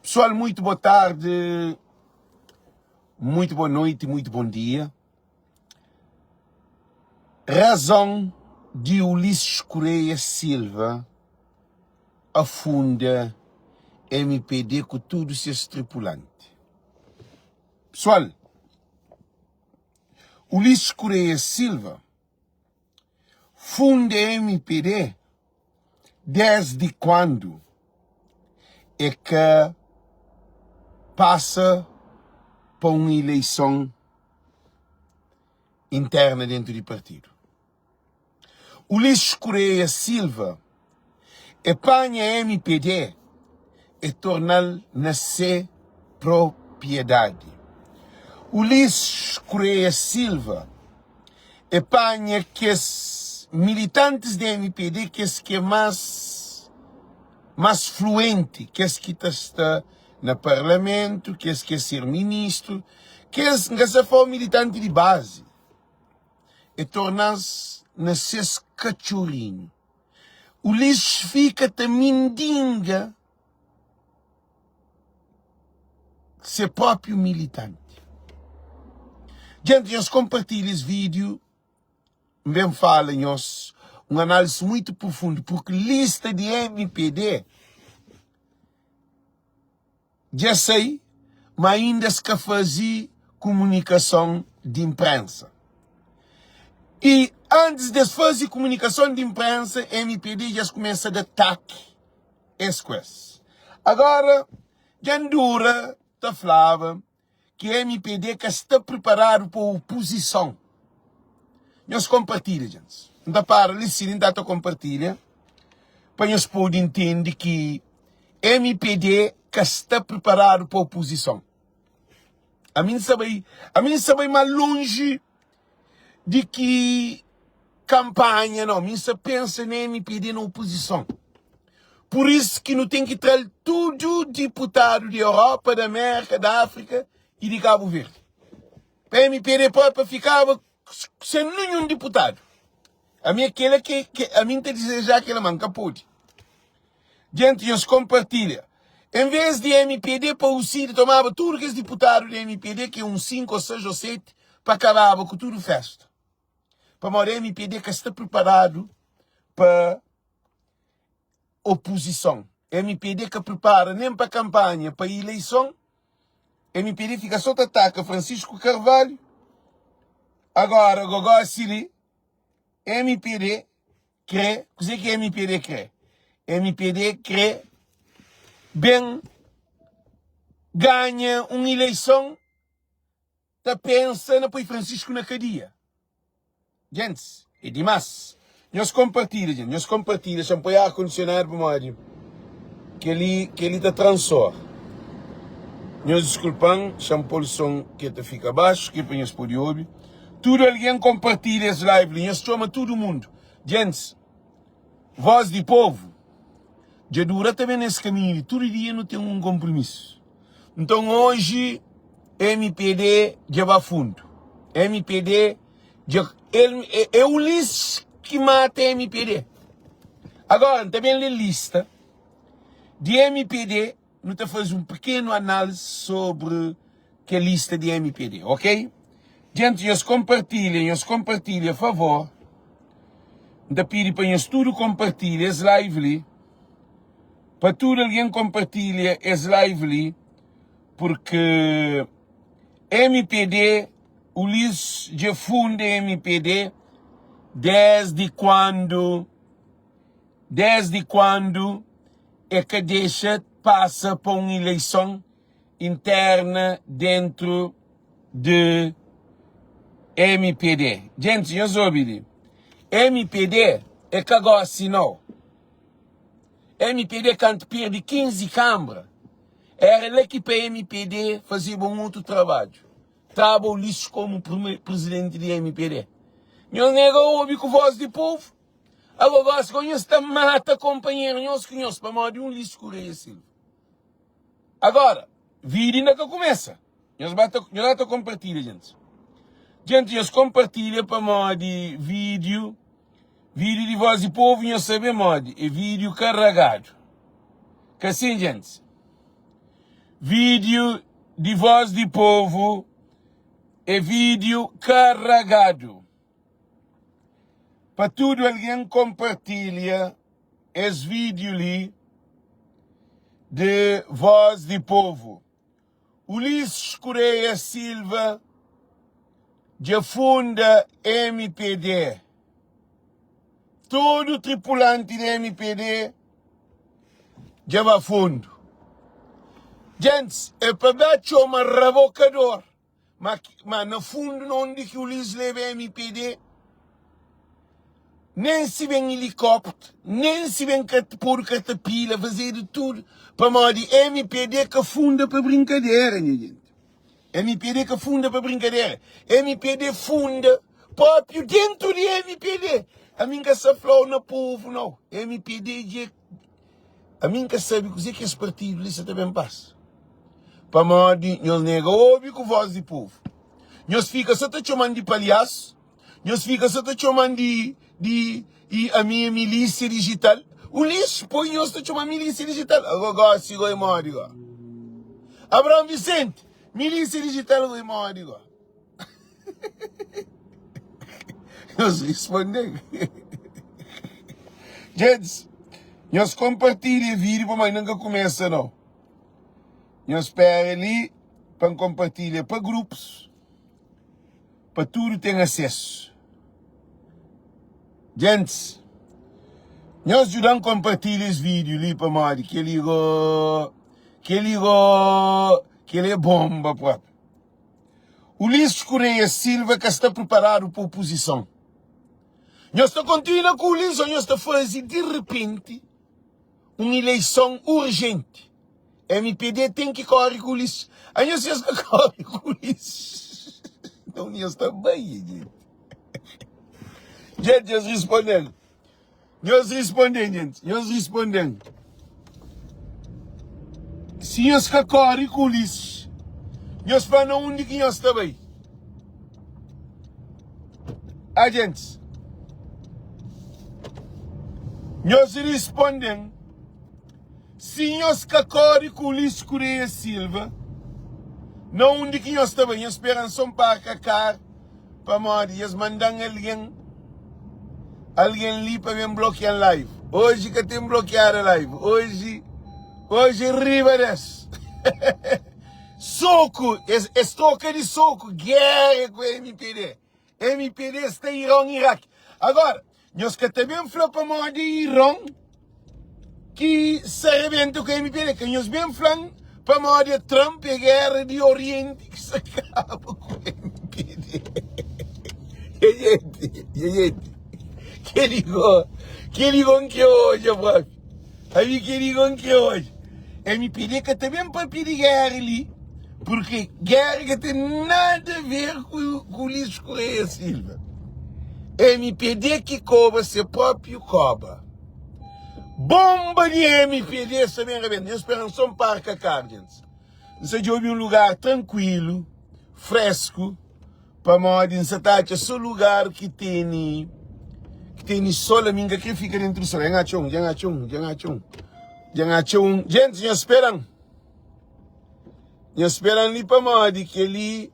Pessoal, muito boa tarde, muito boa noite, muito bom dia. Razão de Ulisses Correia Silva afunda MPD ku tudo ses tripulante. Pessoal, Ulisses Correia Silva funda MPD desdi kuandu e ka pasa pa un ileison interna dentu di partidu. Ulisses Correia Silva e panha MPD e torna-l na se propriedadi. Ulisses Correia Silva e panha kes militantis di MPD kes ki é más más fluenti, kes ki ta sta na parlamentu, kes ki é ser ministru, kes, N ka sa fla militanti di bazi, e torna-s na ses katxorinhu. Ulisses fika ta mindinga se própi militanti. Djenti, nhos konpartilha es vídiu. N ben fala nhos un análise muitu profundu, purki lista di MPD Dja sai ma inda es ka fazi kumunikason di inprensa. I antis di es fazi kumunikason di inprensa, mpd dja es kumesa da taki es ku es. Agora dja N dura ta flaba ki mpd ka sta priparadu pa opuzison. Nhos konpartilha, djentis. N ta para li sin, N ta ta konpartilha pa nhos pode intende ki mpd ka sta priparadu pa opuzison. Ami N sa bai, ami N sa bai ma lonji di ki kanpanha nau, mi N sa pensa na mpd na opuzison. Pur isu ki nu ten ki tra-l tudu diputadu di Europa, di Amérika, di Áfrika i di Kabu Verdi. Pa mpd própi pa fikaba sen ninhun diputadu. Ami é kela ki, ki ami N ta dizeja kela, ma N ka pode. Djenti, nhos konpartilha. En vez di mpd pa UCID tomaba tudu kes diputadu di mpd, ki é uns 5 ou 6 ou 7, pa kababa ku tudu festa. Pamodi mpd ka sta priparadu pa opuzison. Mpd ka pripara nen pa kanpanha pa ileison. Mpd fika so ta ataka Francisco Carvalho. Agora, gogosi li, mpd kre, kuzê ki mpd kre? Mpd kre ben ganha un ileison ta pensa na poi Francisco na kadia. Gentis, é dimás. Nhos konpartilha, gente, nhos konpartilha. Xa-m poi ar kondisionadu pamodi kel-li kel-li ta tra-m sor. Nhos diskulpa-m, xa-m pô-l son ki el ta fika baxu, ki é pa nhos pode obi. Tudu algen konpartilha es live li, nhos txoma tudu mundu. Gentis, Voz di Povu dja dura ta ben nes kaminhu li, tudu dia nu ten un konpromisu. Nton oji mpd dja ba fundu. Mpd dja el é Ulisses ki mata mpd. Agora N ta ben lé lista di mpd, nu ta faze un pequeno análise sobre kel lista di mpd, ok? Djenti nhos konpartilha, nhos konpartilha favor. N ta pidi pa nhos tudu konpartilha es live li. Pa tudu algen konpartilha es live li purki mpd Ulisses dja funda mpd desdi kuandu desdi kuandu e ka dexa pasa pa un ileison interna dentru di mpd. Djentis nhos obi li mpd e ka gosi nau. Mpd kantu perde 15 kambra era la ki pa mpd fazeba un otu trabadju traba Ulisses komu presidenti di mpd nhos nega obi ku voz di povu ago gosi go nhos ta mata konpanheru nhos ku nhos pamodi Ulisses Correia Silva agora vida inda ka kumesa nhos ba ta nhos ba ta konpartilha djentis djenti nhos konpartilha pamodi video Vídeo di voz di povo nhos sabe modi é vídeo carragado ka sin djentis? Vídeo di Voz di Povo é vídeo karagadu. Pa tudu algen konpartilha es vídeo li de Voz di Povo. Ulisses Correia Silva dja funda mpd. Tudu tripulanti di mpd dja ba fundu. Gentis, é pa ba txoma rabokador, ma na fundu na undi ki Ulisses leba mpd, Nen si ben ilikópter, nen si ben podu katapila, fazedu tudu, pamodi mpd ka funda pa brinkadera, nha jenti. Mpd ka funda pa brinkadera. Mpd funda própi dentu di mpd. Ami N ka sa fla-u na povu, nau. Mpd dja Ami N ka sabe kuzê ki es partidu li sa ta ben pasa. Pamodi nhos nega obi ku vós di povu. Nhos fika sa ta txoma-m di palhasu. Nhos fika sa ta txoma-m di di i ami é milísia dijital. Ulisses poi nhos ta txoma milísia dijital. Agora gosi go é modi go. Abraão Vicente, milísia dijital go é modi go. Nhos responde. Gentis, nhos kompartilha vídeo pamodi nunka kumesa não. Nhos spera li pa N kompartilha pa grupos. pa tudu ten asesu. Gentis, nhos djuda-m konpartilha es vídiu li pamodi kel-li go, kel-li go, kel-li é bonba propi. Ulisses Correia Silva ka sta priparadu pa opozison. Nhos ta kontinua ku Ulisses ô nhos ta faze di repenti un ileison urjenti? Mpd ten ki kori ku Ulisses. Anho si es ka kori ku Ulisses, nton nhos ta bai, gente. Gente, nhos responden. Nhos responden, gente. Nhos responden. Si nhos ka kori ku Ulisses, nhos fla na undi ki nhos ta bai. Ah, gente. Nhos responden. Si nhos ka kore ku Ulisses Correia Silva, na undi ki nhos ta bai? Nhos spera-m so N parka kar pamodi es manda-m algen algen li pa ben blokia-m live. Oji ka ten blokiada live. Oji, oji é riba des. Soku, es, es troka di soku, géra ku mpd. Mpd sta Iron Irak. Agora, nhos ka ta ben fla pamodi é Iron ki sa rebenta ku mpd. Ka nhos ben fla-m pamodi é Trump, é gera di Orienti ki sa kaba ku mpd. Nha jenti, nha jenti, keli go, keli go N kre odja propi. Ami keli go N kre odja. Mpd ka ta ben papia di gera li. Porque guerra ka ten nada a ver ku, ku Ulisses Correia Silva. MPD ki koba se próprio koba. Bomba di MPD sta ben rabenta. Nhos spera so N parka kar, gentis. N sa djobe un lugar trankuilu, fresku, pamodi N sa ta atxa so lugar ki tene ki tene sol. Ami N ka kre fika dentru di sol. Dja N atxa un, dja N atxa un, dja N atxa un, dja N atxa un. Gentis, nhos spera-m. Nhos spera-m li pamodi kel-li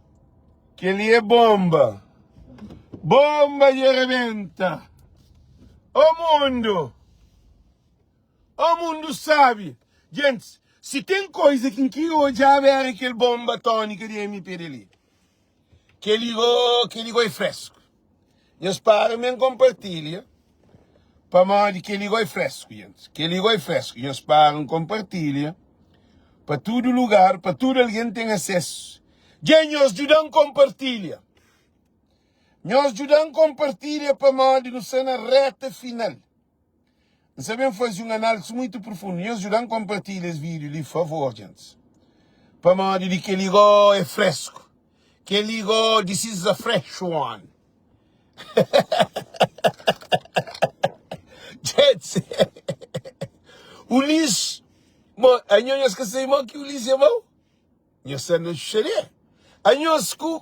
kel-li é bonba. Bonba dja rebenta. Ó mundu! Ó mundu sabi! Gentis, si ten koiza ki N kria odjaba éra kel bonba atónika di mpd li. Kel-li go, kel-li go é fresku. Nhos para mi N konpartilha pamodi kel-li go é fresku, gentis. Kel-li go é fresku. Nhos para N konpartilha pa tudu lugar, pa tudu algen ten asesu. Dja nhos djuda-m konpartilha. Nhos djuda-m konpartilha pamodi nu sta na reta final. N sa ben faze un análise muitu profundu. Nhos djuda-m konpartilha es vídiu li, favor, gentis. Pamodi di kel-li go é fresku. Kel-li go, this is a fresh one. Gentis, Ulisses, mo, anho nhos ka sabe mo ki Ulisses é mau? Nhos sta na xalé. Anhos ku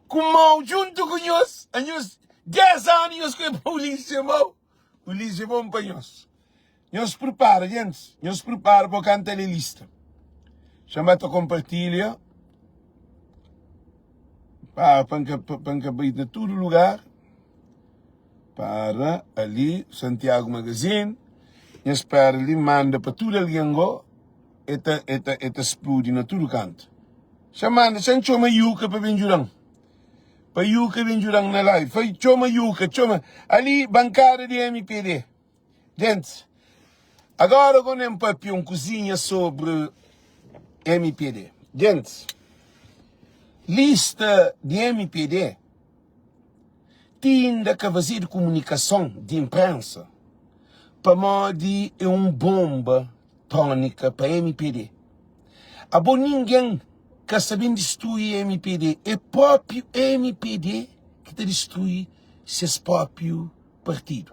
ku mau djuntu ku nhos. Anhos 10 anu nhos ku é pa Ulisses é mau. Ulisses é bom pa nhos. Nhos prepara, gentis. Nhos prepara pa kanta lê lista. Xa-m ba ta konpartilha pa pa N ka pa N ka bai na tudu lugar. Para ali Santiago Magazine. Nha spera li manda pa tudu algen go e ta e ta e ta spludi na tudu kantu. Xa manda, xa N txoma Yuka pa ben djuda-m. Pa Yuka ben djuda-m na live. Fai txoma Yuka, txoma ali bankada di MPD. Gentis, agora go nem papia un kuzinha sobri mpd. Gentis, lista di mpd ti inda ka fazedu kumunikason di inprensa pamodi e un bonba tónika pa mpd. Abo ningen ka sa ben distrui mpd, e propiu mpd ki ta distrui ses propiu partidu.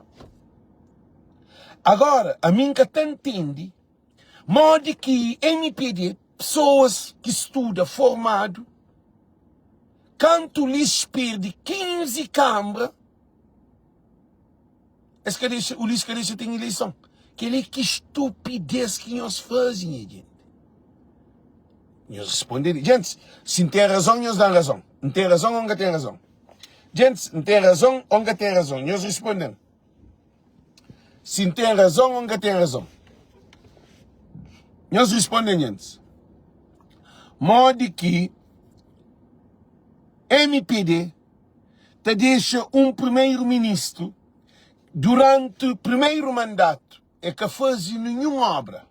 Agora, ami N ka ta ntende modi ki mpd, pesoas ki studa, formadu, kantu Ulisses perde 15 kanbra, es ka dexa, Ulisses ka dexa ten ileison. Kel-li ki stupidez ki nhos faze, nha jenti. Nhos responde li. Gentis, si N ten razon, nhos da-m razon. N ten razon ô N ka ten razon? Gentis, N ten razon ô N ka ten razon? Nhos responde-m. Si N ten razon ô N ka ten razon? Nhos responde-m, gentis. Modi ki mpd ta dexa un primeru-ministru duranti primeru mandatu e ka faze ninhun obra?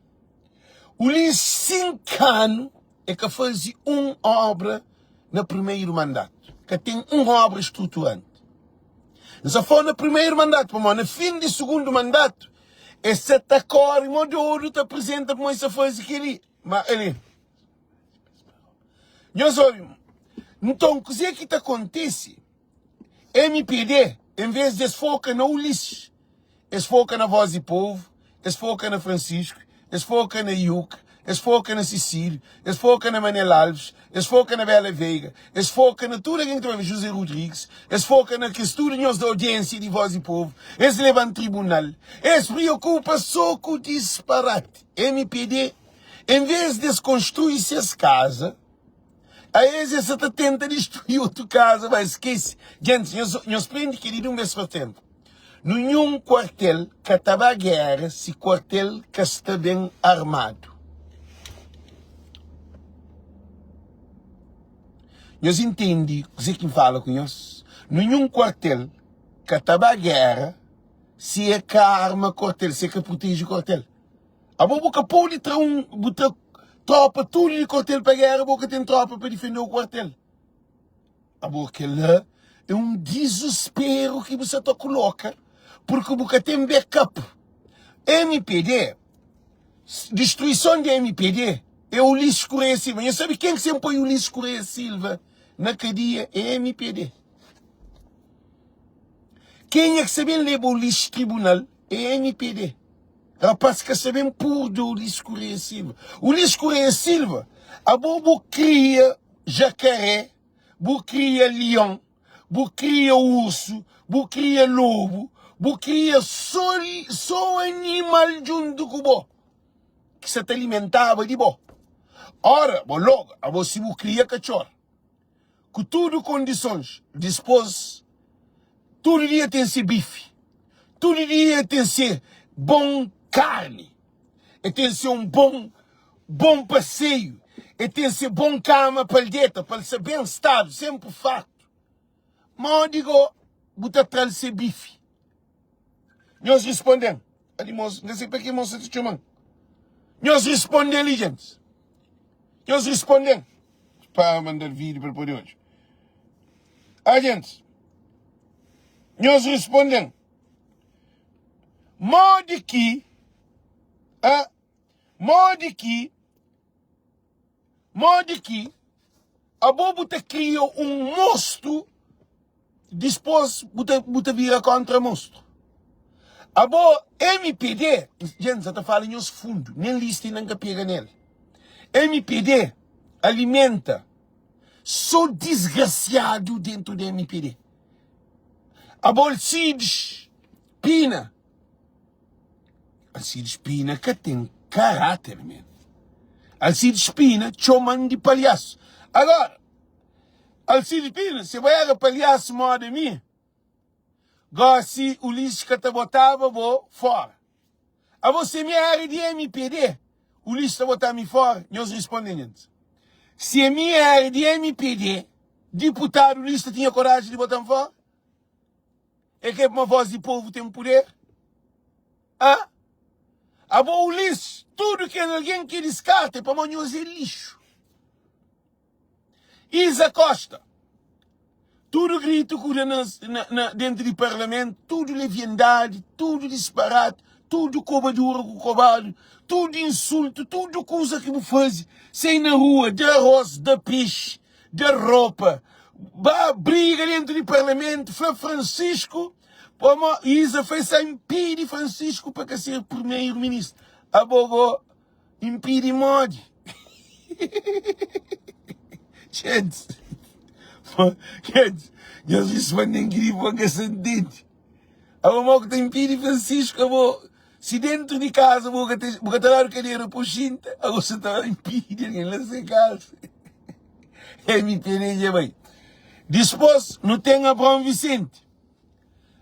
Ulisses 5 anu e ka faze un obra na primeru mandatu. Ka ten un obra struturanti. N sa fla na primeru mandatu pamodi na fin di sugundu mandatu e sa ta kore mo dodu ta aprizenta pamodi e sa faze keli. Ma ali nhos obi nton kuze ki ta kontise? Mpd, en vez di es foka na Ulisses, es foka na Voz di Povo, es foka na Francisco, es foka na Iuca, es foka na Cecílio, es foka na Manel Alves, es foka na Bela Veiga, es foka na tudu algen ki ta bai, José Rodrigues, es foka na kes tudu nhos da audiência di Voz di Povo, es leba-m tribunal, es preokupa so ku disparati. Mpd, en vez di es konstrui ses kaza, A es es sa ta tenta distrui otu kaza, ba skese. Gentis, nhos, nhos prende kel-li di un bes pa tenpu. Ninhun kuartel ka ta ba géra si kuartel ka sta ben armadu. Nhos intende kuzê ki N fala ku nhos? Ninhun kuartel ka ta ba géra si e ka arma kuartel, si e ka proteje kuartel. Abo bu ka pode tra un bu tra tropa tudu di kuartel pa gera bo ka ten tropa pa difendeu kuartel. Abo kela é un dizusperu ki bu sa ta kuloka purki bu ka ten backup. Mpd, distruison di mpd é Ulisses Correia Silva. Nha sabe ken ki sen poi Ulisses Correia Silva na kadia? É mpd. Kenha ki sa ben leba Ulisses tribunal é mpd. Rapaz ka sa ben purda Ulisses Correia Silva. Ulisses Correia Silva, abo bu kria jacaré, bu kria lion, bu kria ursu, bu kria lobu, bu kria so, so animal djuntu ku bo, ki sa ta alimentaba di bo. Ora, bo logo, abo si bu kria katxor, ku tudu kondisons, dispos tudu dia ten se bifi, tudu dia ten se bon karni, e ten se un bon bon paseiu, e ten se bon kama pa el deta, pa el sta ben stadu, senpri fartu. Modi go bu ta tra-l se bifi? Nhos risponde-m. Ali mos, N ka sai pa ki mos sa ta txoma-m. Nhos risponde-m li, gentis. Nhos risponde-m. Pa manda-l vídeo pa el pode odja. Ah, gentis. Nhos risponde-m. Modi ki, ah, modi ki, modi ki abo bu ta kria un mostru Dispôs bu ta, bu ta bira kóntra monstru. Abo, mpd, dja N sa ta fala nhos fundu, nen lista inda N ka pega nel. Mpd alimenta sô disgrasiadu dentu di mpd. Abo, Alcides Pina, Alcides Pina ka ten karáter men. Alcides Pina txoma-m di palhasu. Agora, Alcides Pina, se bo era palhasu moda mi, gosi Ulisses ka ta botaba bo fora. Abo se mi era di mpd, Ulisses ta bota mi fora? Nhos risponde nhentis. Se mi era di mpd, diputadu Ulisses ta tinha koraji di bota-m fora? É kre pma voz di povu ten puder? Ah? Abo Ulisses, tudu kel algen ki diskarta é pamodi nhos é lixu. Isa Costa, tudu gritu ku da na, na, na dentu di parlamentu, tudu leviandadi, tudu disparati, tudu kobadura ku kobadu, tudu insultu, tudu kuza ki bu faze, sai na rua, da arroz, da pexi, da ropa, ba briga dentu di parlamentu, fla Francisco, pamo Isa fla sa impidi Francisco pa ka ser primeiro ministro. Abo go impidi modi? Gente, gente, nhos responden ki di bo ka sa ntende. Abo mo ki ta impidi Francisco, abo si dentro di casa bo ka ta, bo ka ta dadu kadera po xinta, abo sa ta impidi algen la se casa. MPD dja bai. Dispos nu ten Abraão Vicente.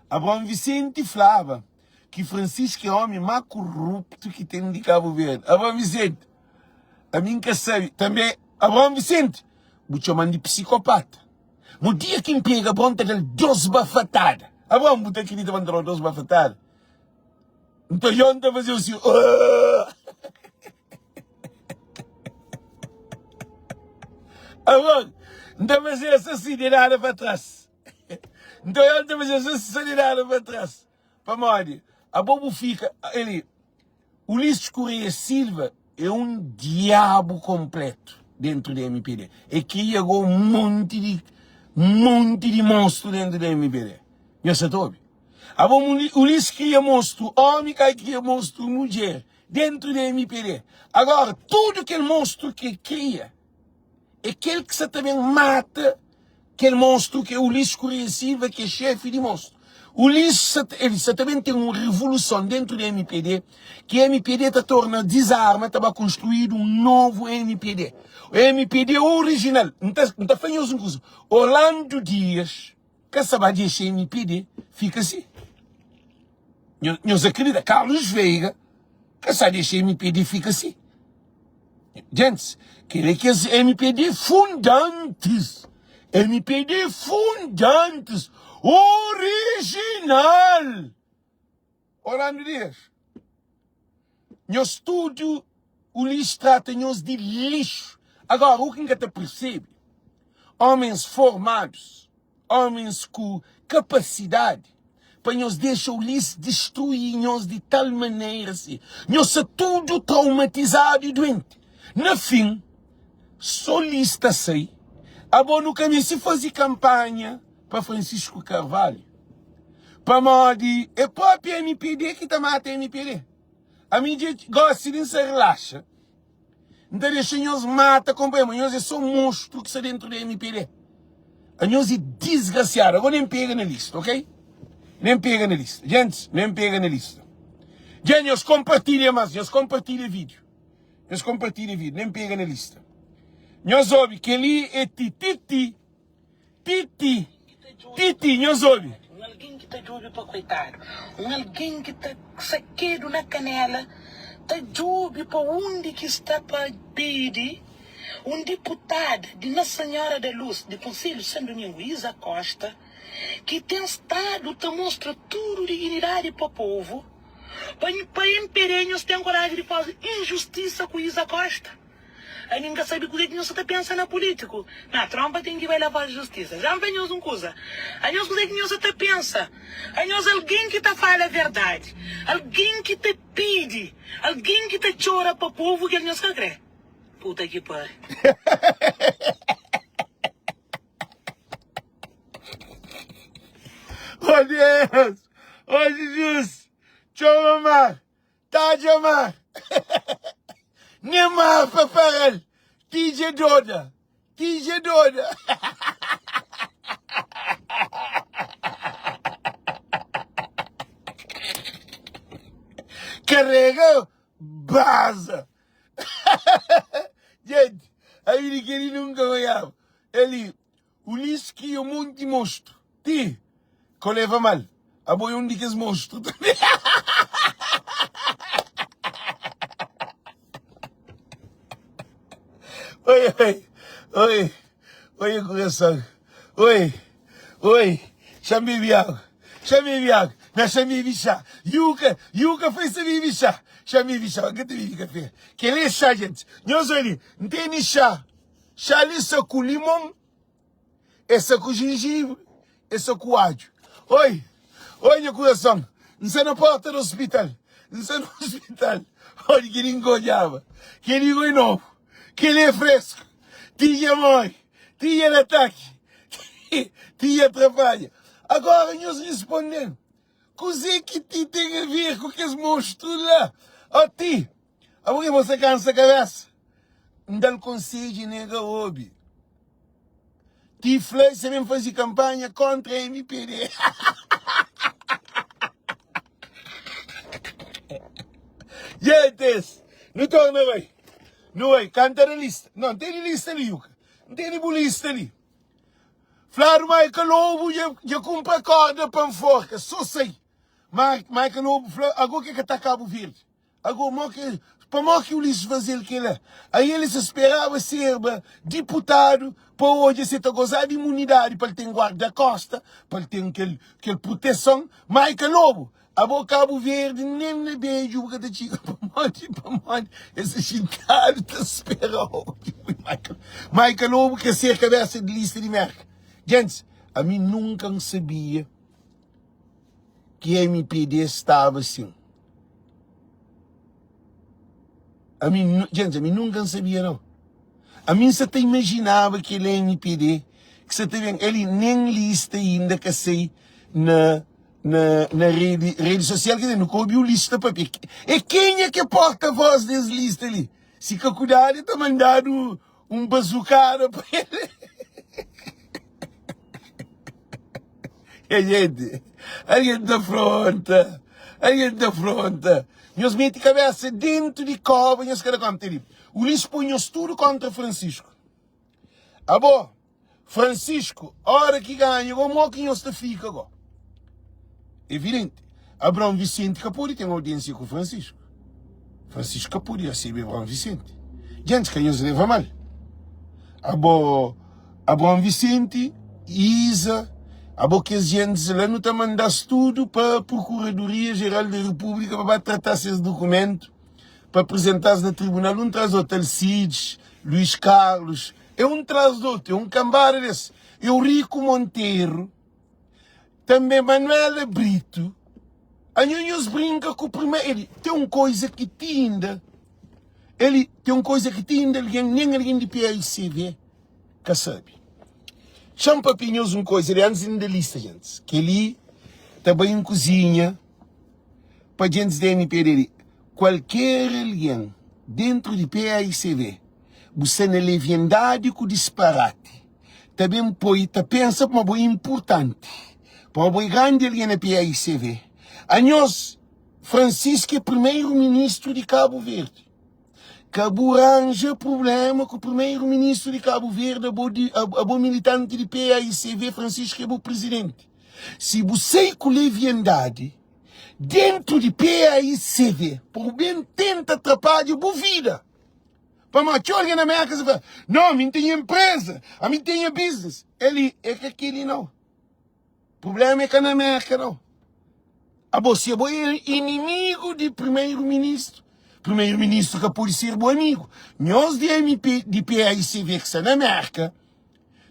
Abraão Vicente flaba ki Francisco é omi ma korruptu ki ten di Cabo Verde. Abraão Vicente, ami N ka sabe. Tanbe, Abraão Vicente, bu txoman di psikopata. Mo dia ki N pega Abraão N ta da-l dos bafatada. Abraão, bu ta kridita ma N ta da-u dos bafatada? Nton Jon ta faze-u si. Abraão, N ta faze-s asi, di nada pa tras. Nton el ta faze-s asi, so di nada pa tras. Pamodi? Abo bu fika. Eli, Ulisses Correia Silva é un diabu konpletu dentru di mpd. E kria go un monti di monti di monstru dentru di mpd. Nhos sa ta obi? Abo Ulisses kria monstru omi, ka kria monstru mudjer dentru di mpd. Agora, tudu kel monstru ki e kria é kel ki sa ta ben mata kel monstru ki é Ulisses Correia Silva ki é xefi di monstru. Ulisses sa ta, el sa ta ben ten un revoluson dentru di mpd ki mpd ta torna dizarma, ta ba konstruídu un novu mpd. Mpd orijinal. N ta, N ta fla nhos un kuza, Orlando Dias ka sa ba dexa mpd fika si. Nhos akredita? Carlos Veiga ka sa dexa mpd fika si. Gentis, kel é kes mpd fundantis, mpd fundantis, orijinal! Orlando Dias, nhos tudu Ulisses trata nhos di lixu. Agora, u ki N ka ta persebe, homens formadus, Homens ku kapasidadi pa nhos dexa Ulisses destrui nhos di tal manera si nhos sa tudu traumatizadu i duenti. Na fin, so Ulisses ta sai. Abo nu ka meste faze kanpanha pa Francisco Carvalho pamodi é propi mpd ki ta mata mpd. Ami dja gosi di N sa relaxa. N ta dexa nhos mata konpanheru, ma nhos é so monstru ki sta dentru di mpd. Anhos é disgrasiadu. Agora nem pega na lista, ok? Nem pega na lista. Gentis, nem pega na lista. Dja nhos kompartilha mas, nhos kompartilha vídeo. Nhos kompartilha vídeo, nem pega na lista. Nhos obi, kel-li é tititi. Titi, Titi, nhos obi. Un algen ki ta djobe pa koitadu, un algen ki ta sakedu na kanela ta djobe pa undi ki sta pa pidi un diputada di Nossa Senhora da Luz di Konselhu San Domingu, Isa Costa, ki ten stadu ta mostra tudu dignidadi pa povu, pa pa MPD nhos ten koraji di faze injustisa ku Isa Costa. Ami N ka sabe kuzê ki nhos sa ta pensa na pulítiku. Na, trónpa ten ki bai la faze justisa. Já N fla nhos un kuza. Anhos kuzê ki nhos sa ta pensa? Anhos algen ki ta fala verdadi, algen ki ta pidi, algen ki ta txora pa povu, kel nhos ka kre. Puta ki pari. Oh Deus! Oh Jesus! Txoma mar! Tadja mar Nem mar pa paral Tidja doda Tidja doda Karega baza. Ko leva mal. Abo é un di kes monstru tanbê. Oi, oi, oi, oi, kurason. Oi, oi, xa-m bebi agu, xa-m bebi agu, na xa-m bebi xá. Yuka, yuka foi sa bebi xá, xa-m bebi xá, N ka ta bebi kafé. Kel-li é xá, gentis. Nhos oi li, N tene xá, xá li sa ku limon. É sa ku jengibre, é sa ku adju. Oi, oi nha kurason, N sta na porta di ospital, N sta na ospital. Oi, kel-li N ka odjaba, kel-li goi nobu, kel-li é fresku. Ti dja móre, ti dja da ataki, ti dja atrapalha. Agora nhos responde-m, kuzê ki ti ten a ver ku kes monstru la? Ó ti, abo ki bo sta kansa kabésa? N da-l konsedju e nega obi. Ti fla e sa ben faze kanpanha kontra mpd. Gentis, nu torna bai. Nu bai, kanta da lista. Não, N tene lista li, Yuka. N tene bu lista li. Fladu Michael Lobo dja kunpra korda pa nforka. So sai. Michael Lobo fla, ago ke ka ta Kabu Verdi. Ago, mo ki, pamó ki Ulisses faze-l kel-la? Aí el sa speraba serba diputadu pa odja si el ta gozaba imunidadi, pa el ten guarda-kosta, pa el ten kel, kel proteson. Maica Lobo, abo Kabu Verdi nen na bedju bu ka ta txiga pamodi, pamodi el sta xintadu ta spera-u. Maica Lobo kre ser kabesa di lista di Merka. Gentis, ami nunka N sabia. ki mpd staba sin. Ami, gente, ami nunka N sabia nau. Ami N sa ta imaginaba kel mpd ki sa ta ben. El nen lista inda ka sai na na na redi redi sosial, quer dizer, nu ka obi un lista papia. É kenha ki é porta voz des lista li? Si ka kudadu, el ta mandadu un bazukada pa el. E gente, algen ta fronta, algen ta fronta. Nhos mete kabesa dentu di koba, nhos ka da konta di. Ulisses poi nhos tudu kontra Francisco. Abo, Francisco, ora ki ganha go, mo ki nhos ta fika go? Evidente, Abraão Vicente ka pode ten audiência ku Francisco. Francisco ka pode recebe Abraão Vicente. Gente, ka nhos leva mal. Abo, Abraão Vicente, Isa, abo kes gentes la, nu ta manda-s tudu pa Procuradoria Geral da República pa ba tratá ses documento, pa apresentá-s na tribunal, un tras otu, Alcides, Luís Carlos, é un tras di otu, é un kambada des. Eurico Monteiro, Tanbe Manuela Brito, anho nhos brinka ku prima eli ten un koiza ki ti inda eli ten un koiza ki ti inda algen nen algen di PAICV ka sabe. Txan papia nhos un koiza li antis di N da lista gentis. Keli ta bai un kuzinha pa gentis di MPD li. Kualker algen dentru di PAICV bu sta na leviandadi ku disparati. ta ben poi ta pensa ma bo é inpurtanti, pamodi bo é grandi algen na PAICV. Anhos, Francisco é primeiro ministru di Kabu Verdi. Ka bu ranja prublema ku primeiro ministru di Kabu Verdi, abo, di, abo militanti di PAICV, Francisco é bu presidenti. Si bu sai ku leviandadi dentu di PAICV, pa bu ben tenta trapadja bu vida. Pamodi txeu algen na Merka sa fla, No, ami N ten nha enpreza, ami N ten nha business. El é ka kel-li nau. Prubléma é ka na Merka nau. Abo, si abo é inimigu di primeru ministru, primeru ministru ka pode ser bu amigu. Nhos di MP, di PAICV ki sta na Merka,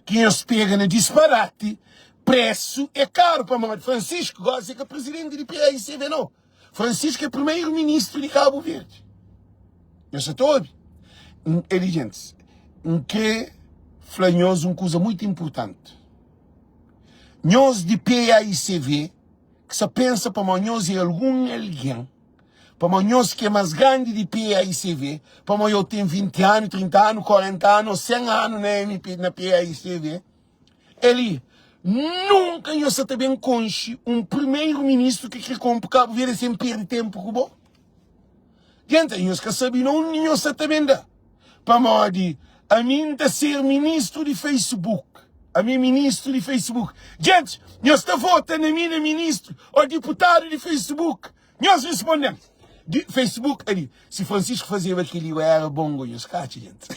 ki nhos pega na disparati, presu é karu. Pamodi Francisco gosi é ka prizidenti di PAICV nau. Francisco é primeiro ministro di Cabo Verde. Nhos sa ta obi? Eli gentis, N kre fla nhos un kuza muito importanti. Nhos di PAICV ki sa pensa pamodi nhos é algun algen, pamodi nhos ki é mas grandi di PAICV, pamodi eu ten 20 anu, 30 anu, 40 anu ou 100 anu na MP, na PAICV, Eli, nunka nho sa ta ben konxe un primeiro-ministru ki kre konpo Kabu Verdi sen perde tenpu ku bo. Djenta, nhos ka sabe na undi nho sa ta ben da. Pamodi ami N ta ser ministru di Facebook. Ami é ministru di Facebook. Gentis, nhos ta vota na mi na ministru ô diputadu di Facebook? Nhos responde-m. Di Facebook ali. Si Francisco fazeba kel-li, eu era bon go nhos ka atxa, gentis.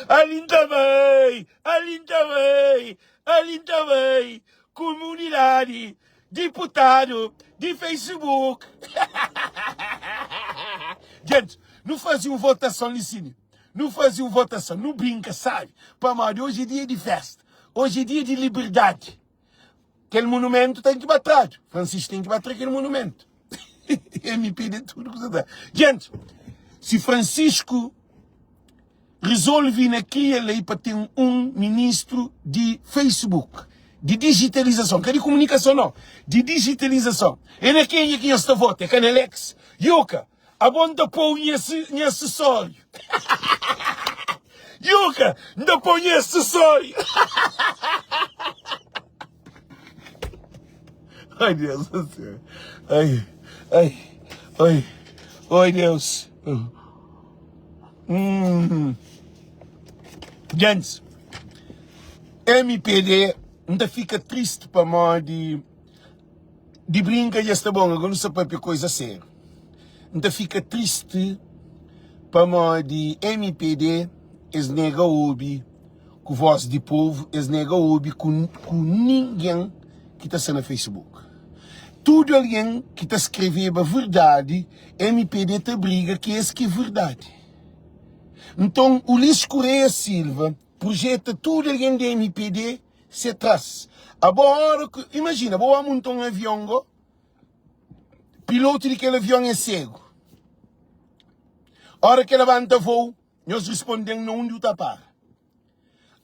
Ali N ta bai, ali N ta bai, ali N ta bai. Kumunidadi, diputadu di Facebook. Gentis, nu faze un votason li sin. Nu faze un votason, nu brinka sabi, pamodi oji é dia di festa, oji é dia di liberdadi. Kel monumentu ten ki ba tradu, Francisco ten ki ba tra kel monumentu. MP de tudu kuza ta. Gente, si Francisco resolve na kria lei pa ten un ministru di Facebook, di digitalizason, ka di komunikason no, di digitalizason, é na kenha ki nhos ta vota? É ka na Alex? Yuka! Abo N ta pô-u nha asesóriu. Yuka, N ta pô-u nha asesóriu. Ai, Deus do céu. Ai, ai, ai, ai, Deus. Hum. Gente, MPD, N ta fika triste pamodi. Di brinka dja sta bon, agora nu sta papia koisa sériu. N ta fika tristi pamodi mpd es nega obi ku vos di povu, es nega obi ku ningen ki ta sta na Facebook. Tudu algen ki ta skreveba verdadi, mpd ta briga ki es ki é verdadi. Nton Ulisses Correia Silva projeta tudu algen di mpd Se tras. Abo ora ku, imajina, bo ba munta un avion go, pilotu di kel avion é segu. Ora ke labanta vou, nhos risponden na undi u ta para.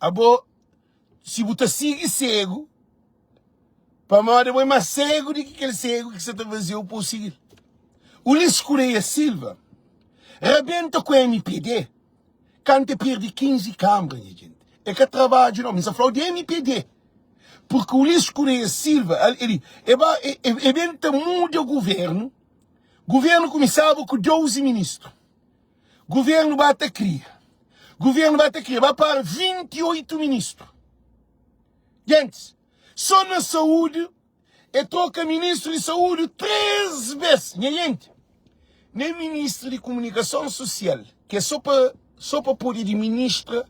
Abo, si bu ta sigi segu, pamodi abo é mas segu di ki kel segu ki sa ta fazeu pa u sigil. Ulisses Correia Silva rabenta ku mpd. Kantu e perde 15 kambra nha jenti e ka trabadju no mi sa flau di mpd porque Ulisses Correia Silva el e ba e ben ta muda governo governo kumisaba ku 12 ministro governo ba ta kria governo ba ta kria ba para 28 ministro gentis so na saúde E troka ministru di saúdi 3 bes. Nha jenti, nen ministru di komunikason sosial, ki é so pa so pa pode administra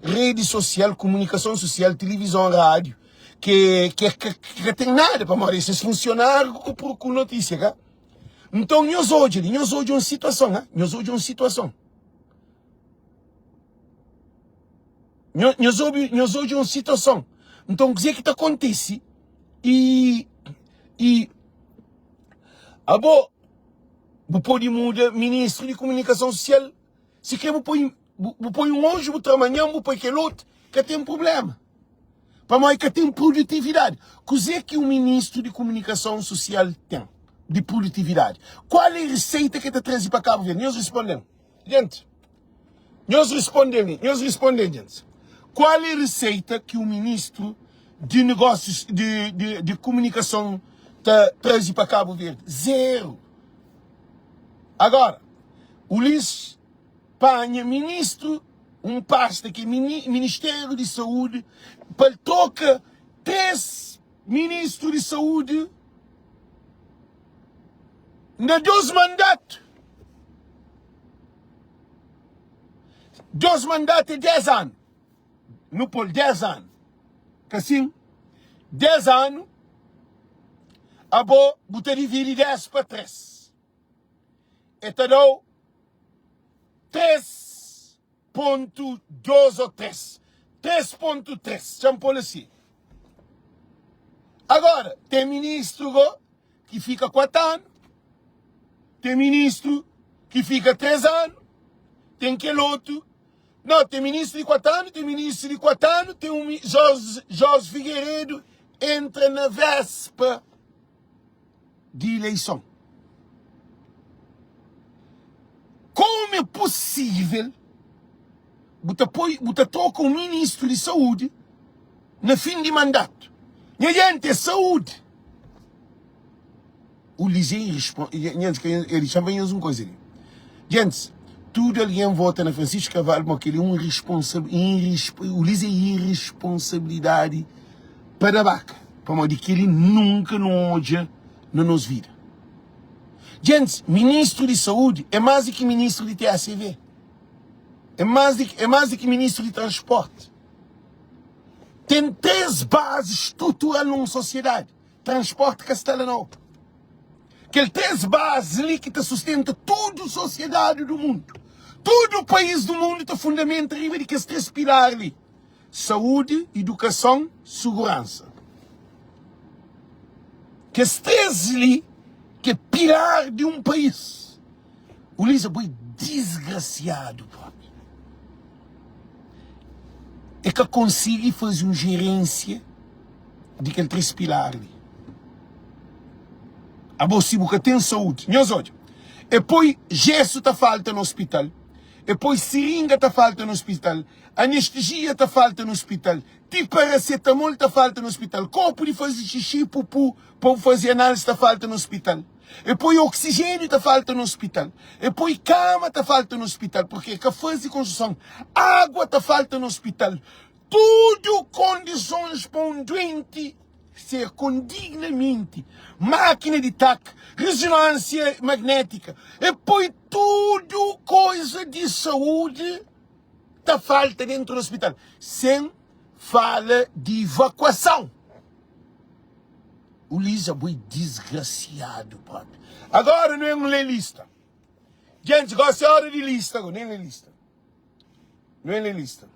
redi sosial, komunikason sosial, tilivizon, rádiu, ki ki ki ka ten nada pamodi é ses funsionáriu ku ku notísia, ka? Nton nhos odja li, nhos odja un situason, ha? Nhos odja un situason. Nhos obi, nhos odja un situason. Nton, kuzê ki ta kontise? I, i abo, bu pode muda ministru di komunikason sosial, si kre bu poi, bu, bu poi un oji, bu tra manhan, bu poi kel otu, ka ten prubléma. Pamodi ka ten produtividadi. Kuzê ki un ministru di komunikason sosial ten di produtividadi? Kual é riseita ki el ta traze pa Kabu Verdi? Nhos responde-m. Gente, nhos responde-m, nhos responde-m, gente. Qual é receita ki o ministro de negócios, de, de, de comunicação ta traze pa Cabo Verde? Zero. Agora, Ulisses panha ministro, um pasta que é mini, Ministério de Saúde, pa el troca 3 ministro de saúde na 2 mandato. 2 mandato é 10 anu. Nu pol 10 anu. Ka sin? 10 anu, abo bu ta dividi 10 pa 3. E ta dau 3 pontu 2 o 3. 3.3, txa-m pol asi. Agora, ten ministru go ki fika 4 anu, ten ministru ki fika 3 anu, ten kel otu, não, ten ministru di 4 anu, ten ministru di 4 anu, ten un Jorge, Jorge Figueiredo entra na véspa di ileison. Como é possível bu ta poi, bu ta troka un ministru di saúdi na fin di mandatu? Nha gente, é saúde. O Lisei responde, ele chama nhos um coisa ali. Gente, Tudu algen vota na Francisco Carvalho pamodi kel-li é un Ulisses é irresponsabilidadi pa da baka pamodi kel-li nunka nu odja na nos vida. Djentis, ministru di saúdi é más di ki ministru di TACV, é más di é más di ki ministru di transporti. Ten 3 bazi strutural na un sosiedadi. Transporti ka sta la nau. Kel 3 bazi li ki ta sustenta tudu sosiedadi du mundu. Tudu país du mundu ta fundamenta riba di kes 3 pilar li, saúdi, idukason, suguransa. Kes 3 li ki é pilar di un país. Ulisses, bo é disgrasiadu propi. E ka konsigi faze un jerensia di kel 3 pilar li. Abo si bu ka ten saúdi, nhos odja, e poi jesu ta falta na ospital, e poi siringa ta falta na ospital, anestezia ta falta na ospital, ti paracetamol ta falta na ospital, kopu di faze xixi, pupu, pa bu faze análise ta falta na ospital. E poi oxigênio ta falta no hospital. E poi kama ta falta no hospital, porque ka faze construção. Água ta falta no hospital. Tudo condições pa um doente ser com dignamente. Máquina de TAC, ressonância magnética. E poi tudo coisa de saúde ta falta dentro do hospital. Sem fala de evacuação. Ulisses, abo é disgrasiadu propi. Agora nu en lê lista. Gente, gosi é hora di lista go, nem lê lista. Nu en lê lista.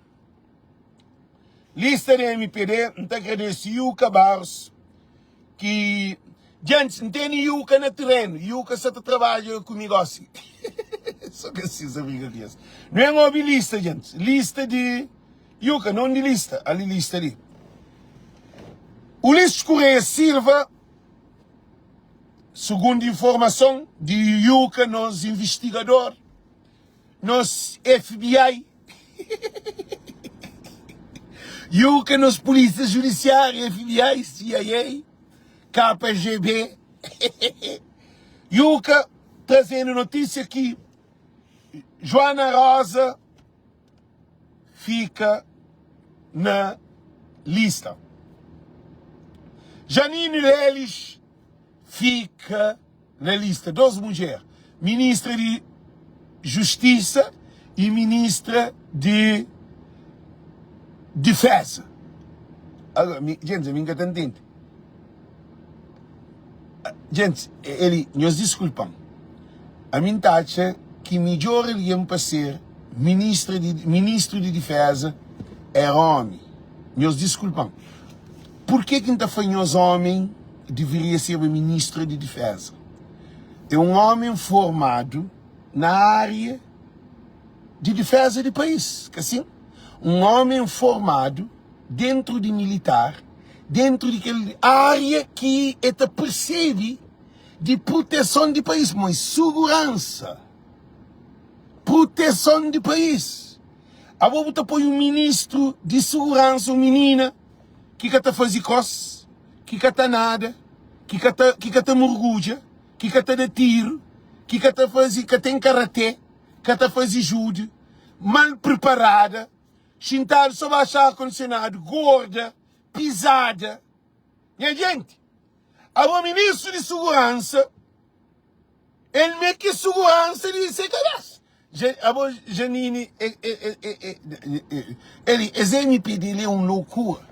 Lista di MPD, N ta agradese Yuka Barros ki Gente, N tene Yuka na terreno. Yuka sa ta trabadja ku mi gosi. Só ka si sa brinka ku es. Nu en obi lista, gente. Lista di Yuka, non di lista, ali lista li. Ulisses Correia Silva, segundo informason di Yuka, nos investigador, nos FBI, Yuka, nos polícia judiciária, FBI, CIA, KGB, Yuka trazendo notícia que Joana Rosa fika na lista. Janine Lelis fika na lista. 2 mudjer, ministra di Justisa y ministra di Difeza. Agora, mi, gente, mi nka ta ntende. Gente, eli, nhos diskulpa-m. Ami N ta atxa ki midjór algen pa ser ministra di ministru di diféza éra ómi. Nhos diskulpa-m. Purkê ki N ta fla nhos ómi deveria serba ministra di diféza? É un ómi formadu na ária di diféza di país, ka sin? Un ómi formadu dentru di militar, dentru di kel ária ki e ta persebe di proteson di país, pamodi suguransa, proteson di país. Abo bu ta poi un ministru di suguransa, un minina ki ka ta faze kos, ki ka ta nada, ki ka ta, ki ka ta murgudja, ki ka ta da tiru, ki ka ta faze, ka ten karate, ka ta faze judu, mal preparada, xintadu so baxu ar kondisionadu, gorda, pizada. Nha jenti, abo ministru di suguransa, el me ki suguransa di se kabesa. Abo Janine, eli, es MP dele é un loucura.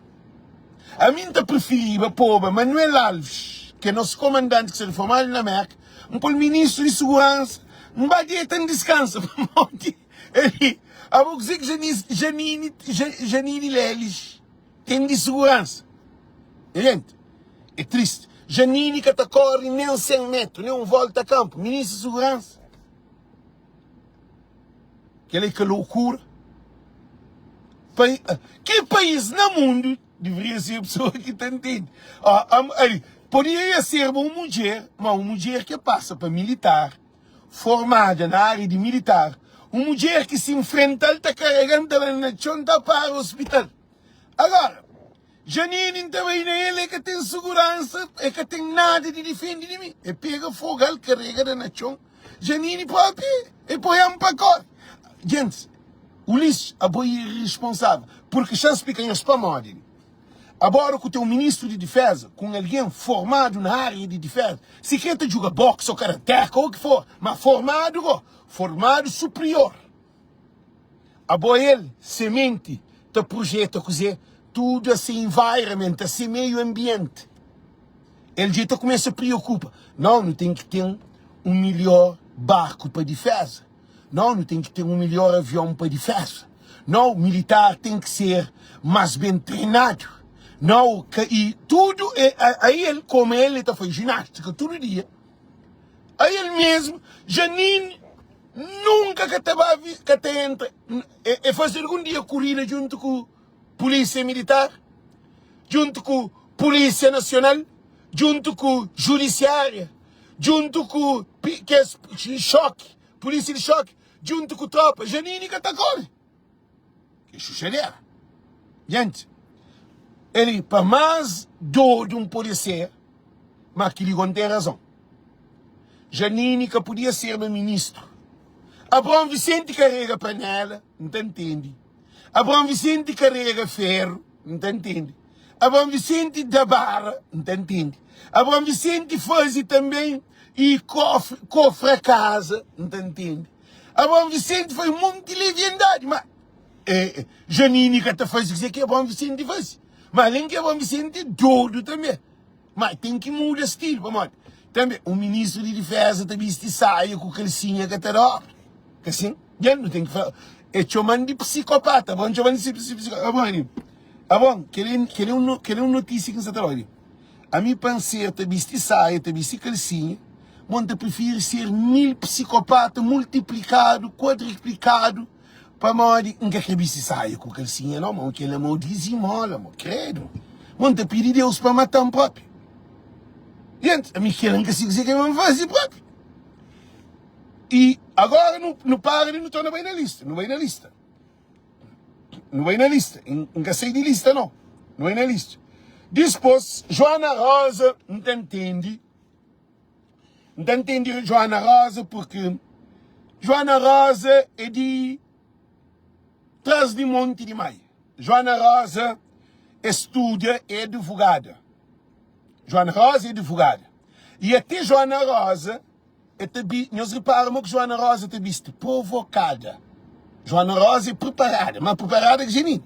Ami N ta prefiriba poba Manuel Alves, ki é nos komandanti ki sta reformadu na Merka, N pô-l ministru di suguransa, N ba deta N diskansa, pamodi eli, abo kuzê ki Janine, Janine Lelis Ten di seguransa. Nha gente, é triste. Janine ka ta corre nem 100 metro, nem um volta a campo. Ministro de segurança. Aquela é que loucura. Pa, que país na mundo deveria ser a pessoa que te entende? Ah, ali, poderia ser uma mulher, mas uma mulher que passa para militar, formada na área de militar, uma mulher que se enfrenta, ele tá carregando ela na chão, tá para o hospital. Agora, Janine N ta bai na el, e ka ten suguransa, e ka ten nada di difende di mi. E pega fogal, karega da na txon. Janine propi, e poi-m pa kore. Gentis, Ulisses, abo é irresponsável. Porque xa N splika nhos pamodi. Abora ku ten un ministru di difeza, ku un algen formadu na ária di difeza, si kre ta djuga boxe ou karateka ou ki for, ma formadu go, formadu suprior. Abo el, se menti, ta projeta kuze? Tudu a se environment, a se meio ambiente. El dja ta kumesa priokupa, Nau, nu ten ki ten un milhor barku pa difeza. Nau, nu ten ki ten un milhor avion pa difeza. Nau, militar ten ki ser mas ben trenadu. Nau, ka i tudu e, aí el, komu el, el ta faze jinástika tudu dia. Aí el mesmu, Janine nunka ka ta ba, ka ta entra, e faze algun dia kurida djuntu ku Pulísia Militar, djuntu ku Pulísia Nasional, djuntu ku Judisiária, djuntu ku kes xoki, Pulísia di Xoki, djuntu ku tropa. Janine ka ta kore. Ke xuxadera. Gente, ele pa más dodu N pode ser, ma kili go N ten razon. Janine ka podia serba ministru. Abraão Vicente karega panela, N ta ntende. Abraão Vicente karega feru, N ta ntende. Abraão Vicente da bara, N ta ntende. Abraão Vicente faze tanben e kofre, kofra kaza, N ta ntende. Abraão Vicente faz monti leviandadi, ma eh, Janine ka ta faze kuzê ki Abraão Vicente faze. Ma alen ki Abraão Vicente é dodu tanbe. Ma ten ki muda stilu, pamodi tanbe un ministru di difeza ta bisti saia ku kalsinha ka ta da obra. Ka sin? Dja nu ten ki fla, e txoman di psikopata, abo txoman di psikopata. Abo ali, abo, kel kel un kel un notisia ki N sa ta da li. Ami pa N ser ta bisti saia, ta bisti kalsinha, mo N ta prifiri ser mil psikopata multiplikadu, kuadriplikadu, Pamodi N ka kre bisti saia ku kalsinha nau, ma kel-la mau dizimola, mo kredu. Mo N ta pidi Deus pa mata-m propi. Gente, ami kel-la N ka sibi kuzê ki N faze propi. I agora nu, nu para di nu torna bai na lista, nu bai na lista. Nu bai na lista, N ka sai di lista nau, nu bai na lista. Dispôs, Joana Rosa, N ta ntende. N ta ntende Joana Rosa porque Joana Rosa é di tras di monti di mai. Joana Rosa é studa, é advogada. Joana Rosa é advogada. E até Joana Rosa é ta bi, nhos repara mo ki Joana Rosa ta bisti provocada. Joana Rosa é preparada, ma preparada ki Janine.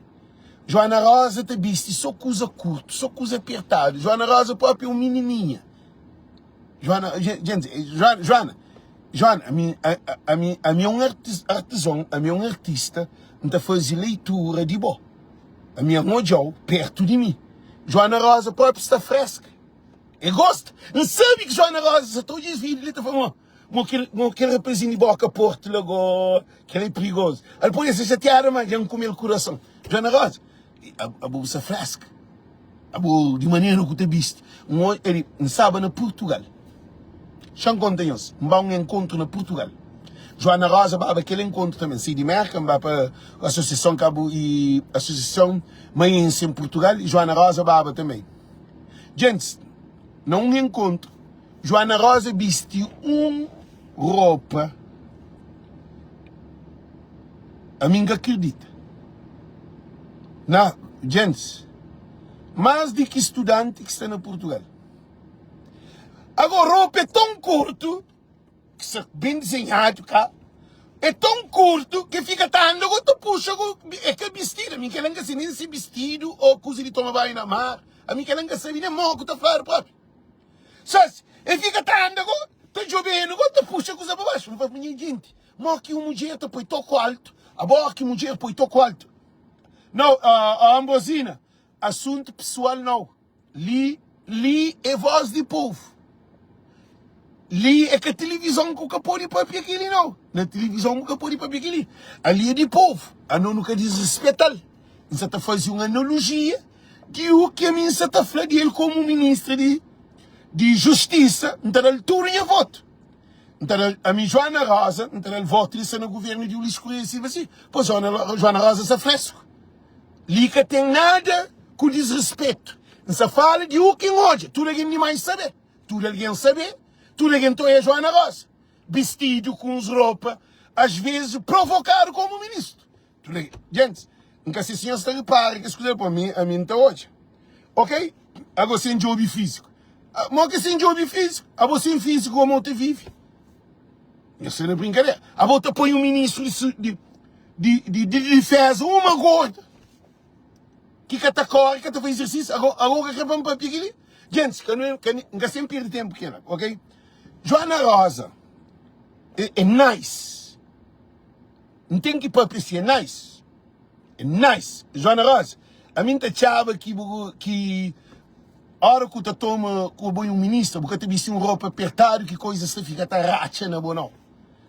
Joana Rosa ta bisti só kuza kurtu, só kuza apertadu. Joana Rosa própi é un minininha. Joana, gente, Joana, Joana, Joana, a mi, a, a, a mi, a mi é um artesão, a mi é um artista, N ta faze leitura di bo. A mi é um odjau perto di mi. Joana Rosa própi sta fresca. E gosta. N sabe ki Joana Rosa sa ta odja es vídeo li ta fla, mo, mo kel, mo kel rapazinho di boca porto la go, kel é perigoso. El pode ser chateada, mas dja N kume-l kurason. Joana Rosa, Abo bu sta freska. Abo di manera ku ta bisti. N oi, el, N staba na Purtugal. Xa N konta nhos, N ba un enkontru na Purtugal. Joana Rosa baba kel enkontru tanbe. N sai di Merka, N ba pa Asosiason Kabu i Asosiason Maense en Purtugal, i Joana Rosa baba tanbe. Djentis, na un enkontru, Joana Rosa bisti un ropa ami N ka kridita na djentis mas di ki studanti ki sta na Purtugal agora ropa é ton kurtu ki sta ben dizenhadu ka é ton kurtu ki fika ta anda go ta puxa go é ka bistidu ami kela N ka sabi nen si bistidu o kuza di toma banhu na mar ami kela N ka sabi nen mo ku ta fladu propi. Sasi, e fika ta anda go, ta djobe-nu go, ta puxa kuza pa baxu. N fla, Nha jinti, mo ki un mudjer ta poi toku altu? Abo ki mudjer poi toku altu? Nau, uh, Ambrosina, asuntu pesoal nau. Li, li é voz di povu. Li é ka tilivizon ku ka pode papia kili nau. Na tilivizon bu ka pode papia kili. Ali é di povu. Ano nu ka disrespeta-l. N sa ta faze un analojia di u ki ami N sa ta fla di el komu ministra di di justisa, N ta da-l tudu nha votu. N ta da-l, ami Joana Rosa, N ta da-l votu di sta na guvernu di Ulisses Correia Silva si, pos Joana, Joana Rosa sta fresku. Li ka ten nada ku disrespetu. N sa fala di u ki N odja, tudu algen dimais sabe, tudu algen sabe, tudu algen ta oia Joana Rosa bistidu ku uns ropa. As vezes provokadu komu ministru. Gentis, N ka se si nhos ta ripara kes kuza li, pamodi mi, ami N ta odja. Ok? Ago sen djobe fiziku. Mo ki sen djobe fiziku? Abo sen fiziku komu bu ta vive? Nhos sta na brinkadera. Abo ta poi un ministru di, di, di, di difeza uma gorda ki ka ta kore, ka ta faze izersisiu. Ago, ago ka kre pa N papia kili? Gentis, ka nu, ka, N ka sen perde tenpu kela, ok? Joana Rosa é, é nice. N ten ki papia si é nice. É nice. Joana Rosa, ami N ta txaba ki bu ki ora ku ta toma ku bo é un ministra, bu ka ta bisti un ropa apertadu ki koisas ta fika ta ratxa na bo nau.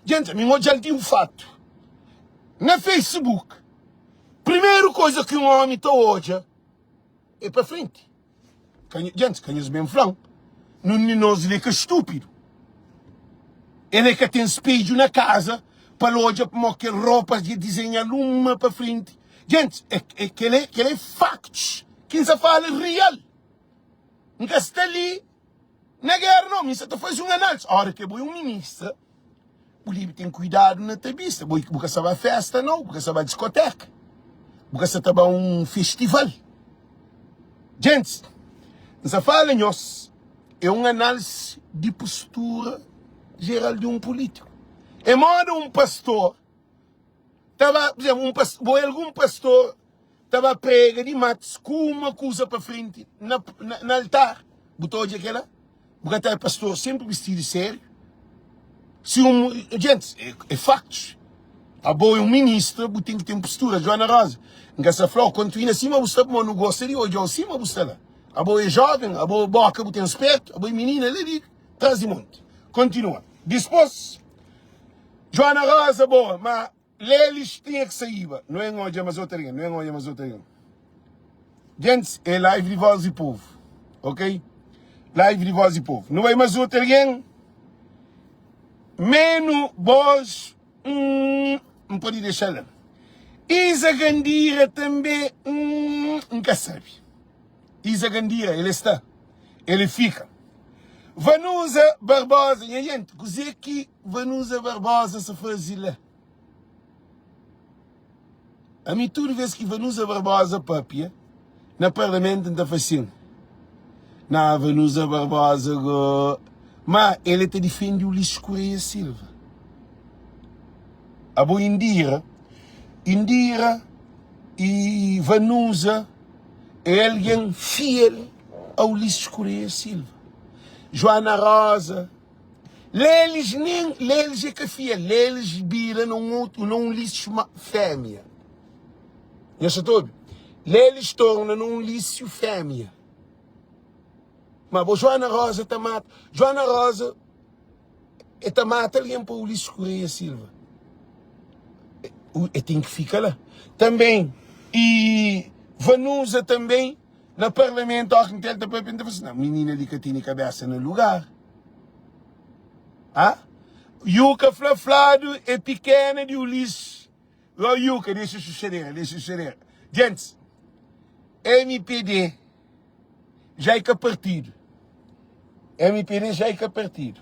Gente, ami N odja-l di un fatu na Facebook. Primeru koisa ki un omi ta odja é pa frenti. Ka nho, djentes, ka nhos ben fla-m, nun di nos li é ka stúpidu. El é ka ten spedju na kaza pa el odja pamodi kel ropa dja dizenha-l uma pa frenti. Djentis, é, é, kel-la é, kel-la é faktus ki N sa fala real. N ka sta li na géra, nau. Mi N sa ta faze un análise. Óra ki bo é un ministra, Bu debe ten kuidadu na ta bista. Bu, bu ka sta ba festa nau, bu ka sta ba diskoteka, bu ka sta ta ba un festival. Gentis, N sta fala nhos, é un analisi di postura jeral di un pulítiku. É moda un pastor ta ba, pur izénplu, un pas, bo é algun pastor ta ba prega di matis ku uma kuza pa frenti na, na, na altar, bu ta odja kela? Bu ka ta pastor sempre bistidu sériu. Si um, gente, é, é factos. Abo é um ministra, bu tem que ter postura. Joana Rosa, N ka sa flau, kontinua sima bu sta, pamodi nu gosta di odjau sima bu sta la. Abo é jovem, abo boka bu tem spertu, abo é minina la di tras di monti. Kontinua. Dispos, Joana Rosa, boa, ma Lelis tinha ki saíba. Nu en odja mas otu algen, nu en odja mas otu algen. Gentis, é live di voz di povo, ok? Live di voz di povo. Nu bai mas otu algen. Menu bos, hum, N pode dexa la. Isa Gandira tanbe, hum, N ka sabe. Isa Gandira, ele sta, ele fika. Vanusa Barbosa, nha gente, kuzê ki Vanusa Barbosa sa faze la? Ami tudu vez ki Vanusa Barbosa papia na parlamentu N ta fla sin, Na Vanusa Barbosa go. Ma el e ta difende Ulisses Correia Silva. Abo Indira, Indira e Vanusa é algen fiel a Ulisses Correia Silva. Joana Rosa. Lelis nen Lelis é ka fiel Lelis bira na un otu na un lixu ma fémia Nhos sa ta obi? Lelis torna na un lixu fémia Ma bo Joana Rosa ta mata Joana Rosa e ta mata algen pa Ulisses Correia Silva E ten ki fika la Tanben E Vanusa tanben Na parlamentu óki N ta el ta papia N ta fla si, Minina li ka tene kabésa na lugar. Ha? Yuka fla fladu é pikena di Ulisses. Lo Yuka, dexa xuxadera, dexa xuxadera. Gentis, MPD já é ka partidu. MPD já é ka partidu.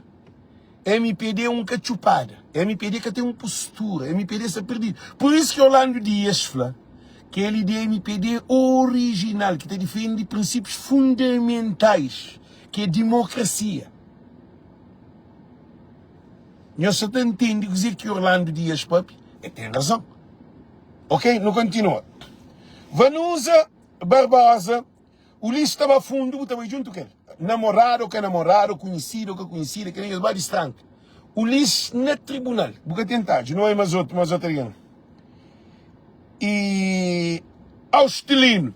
MPD é un katxupada. MPD ka ten un postura. MPD sta perdidu. Pur isu ki Orlando Dias fla ki el é di MPD orijinal, ki ta difende prinsípius fundamentais, ki é dimokrasia. Nhos sa ta ntende kuzê ki Orlando Dias papia? El ten razon. Ok, nu kontinua. Vanusa Barbosa. Ulisses ta ba fundu, bu ta bai djuntu ku el. Namoradu ô ka namoradu, kunhisidu ô ka kunhisidu, kel-li nhos ba di stranka. Ulisses na tribunal, bu ka ten tadju, nu bai mas otu, mas otu algen. E Austelino,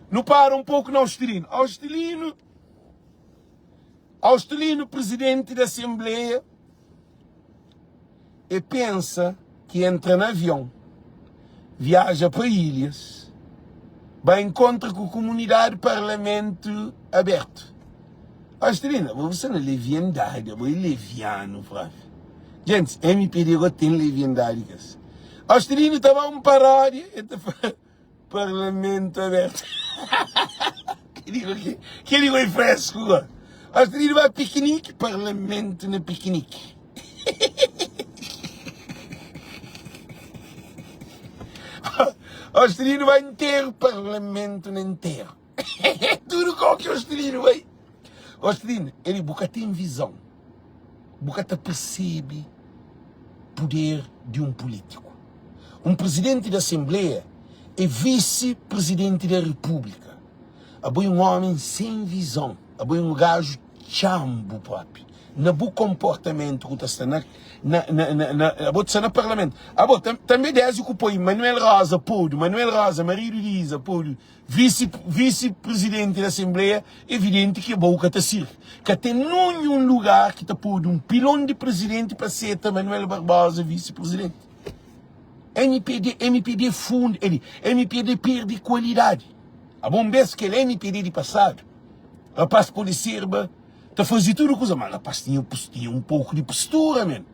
nu para un poku na Austelino. Austelino, Austelino presidenti di asenbleia, E pensa ki entra na avion, viaja pa ilhas, ba enkontra ku kumunidadi parlamentu abertu. Astrina, bo bu sta na leviandadi, abo é levianu propi. Gentis, MPD go ten leviandadi kes. Astrina ta ba un paródia, e ta fla Parlamento aberto. Kel-li goi fresku go. Astrina ba pikiniki, parlamento na pikiniki. Austelino bai nteru parlamentu na nteru. Tudu kau ki Austelino bai. Austelino, ele bu ka ten vizon. Bu ka ta persebi puder di un pulítiku. Un prizidenti di asenbleia é visi prizidenti da repúblika. Abo é un ómi sen vizon. Abo é un gaju txanbu propi. Na bu konportamentu ku ta sta na na na na na abo ta sta na parlamentu. Abo tanbe desdi ku poi Manuel Rosa podu, Manuel Rosa maridu di Iza podu visi visi prizidenti di asenbleia, evidenti ki abo ka ta sirbi. Ka ten ninhun lugar ki ta podu un pilon di prizidenti pa seta Manuel Barbosa visi prizidenti. Mpd mpd fundi eli mpd perdi kualidadi. Abo un bes kel mpd di pasadu rapaz pode serba ta faze tudu kuza ma rapaz tinha tinha un poku di postura men.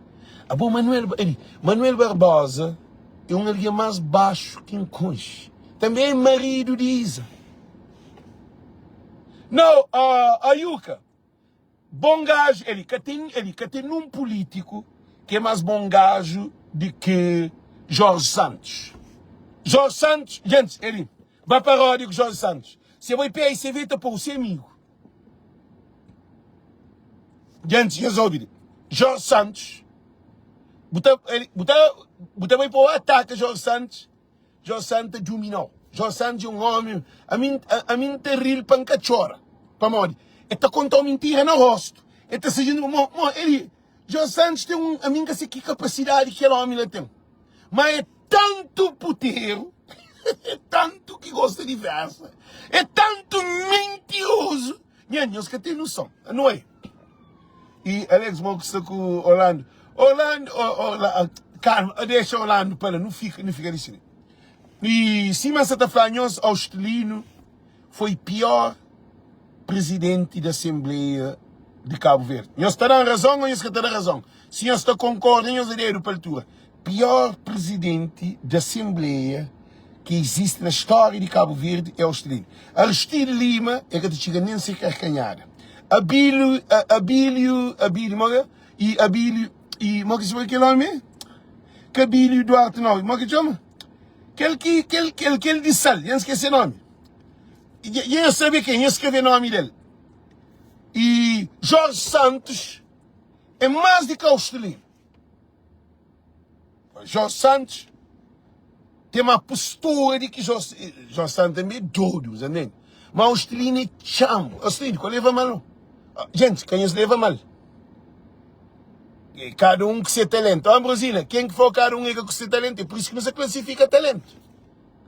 Abo Manuel eli Manuel Barbosa é un algen mas baxu ki N konxe. Tanbe é maridu di Iza. Nau, Ayuka. Bon gaju eli ka ten eli ka ten nun pulitiku ki é mas bon gaju di ki Jorge Santos. Jorge Santos, gentis, eli ba parodia ku Jorge Santos. Se bai PICV ta pou se amigu. Gentis, nhos obi li. Jorge Santos, bu ta eli bu ta bu ta bai pou ataka Jorge Santos. Jorge Santos ta duminau. Jorge Santos é un omi, ami ami N ta ril pa N ka txora. Pamodi? E ta kontau mintira na rostu. E ta siginti mo, mo, eli, Jorge Santos ten un, ami N ka se ki kapasidadi ki kel omi la ten. Ma é tantu puteru, é tantu ki gosta di festa, é tantu mintirozu. Nha, nhos ka ten noson. Não é? E Alex mo ki sta ku Orlando. Orlando, Orlando, calma, deixa Orlando pa la, nu fika, nu fika disi. E sima sa ta fla nhos, Austelino foi pior presidente da Assembleia de Cabo Verde. Nhos ta dan razon ou nhos ka ta da razon? Si nhos ta concorda, nhos da dedo pa altura. Pior presidente da Assembleia ki existe na história de Cabo Verde é Austelino. Aristide Lima é ka ta txiga nem se karkanhada. Abílio, Abílio, Abílio, mo e Abílio, e mo ki se kel homem? Cabílio Duarte não, mo ki chama? Kel ki, kel, kel, kel di sal, já esqueci nome. Já sabe quem, já escreve nome dele. E Jorge Santos é mais de que Austelino. Jorge Santos tem uma postura de que Jorge, Jorge Santos também é doido, entende? Mas Austelino é chambo. Austelino, qual leva mal? Gente, quem os leva mal? Cada um com seu talento. Ambrosina, quem que for cada um é com seu talento. É por isso que não se classifica talento.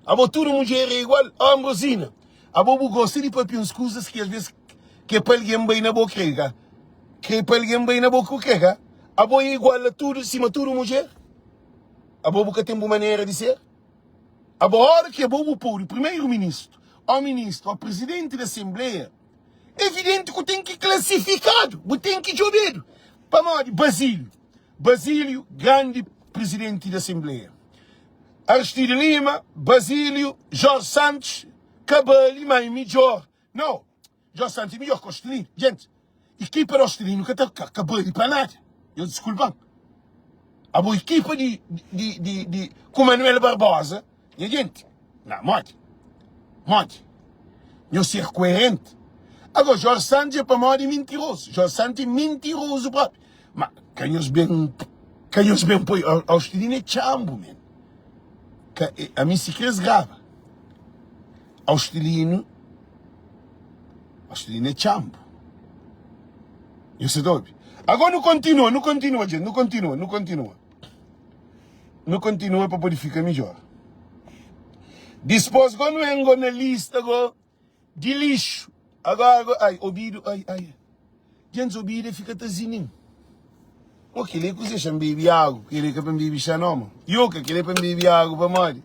Abo tudo mulher é igual. Ambrosina, abo bu gosta de papia uns coisas que às vezes que é para alguém bem na boca, cá. Kre pa algen bai na bo ku kre ka? Abo é igual a tudu sima tudu mudjer? Abo bu ka ten bu manera di ser? Abo ora ki abo bu podi primeru ministru o ministru o presidenti di asenbleia evidenti ku ten ki klasifikadu bu ten ki djobedu pamodi Basílio Basílio grandi presidenti di asenbleia Aristide Lima Basílio Jorge Santos ka bali ma é midjor nau. Jorge Santos é midjor ki Ostelino. Gente, ekipa di Ostelino ka ta ka bali pa nada. Nhos diskulpa-m. Abo ekipa di di di di ku Manuel Barbosa, nha gente, na modi? Modi? Nhos ser koerenti. Agora Jorge Santos é pamodi é mintirozu. Jorge Santos é mintirozu propi. Ma ka nhos ben ka nhos ben poi Ostelino é txanbu men. Ka ami si kre es graba. Austelino Austelino é txanbu Nhos sa ta obi? Agora nu kontinua, nu kontinua djent, nu kontinua, nu kontinua Nu kontinua pa pode fika midjor Dispos go nu engo na lista go di lixu Agora go, ai, obidu, ai, ai Djentis obidu e fika ta zinin Mo keli é kuzê? Xa-m bebi agu Keli é ka pa N bebi xa no mo Yuka, keli é pa N bebi agu pamodi?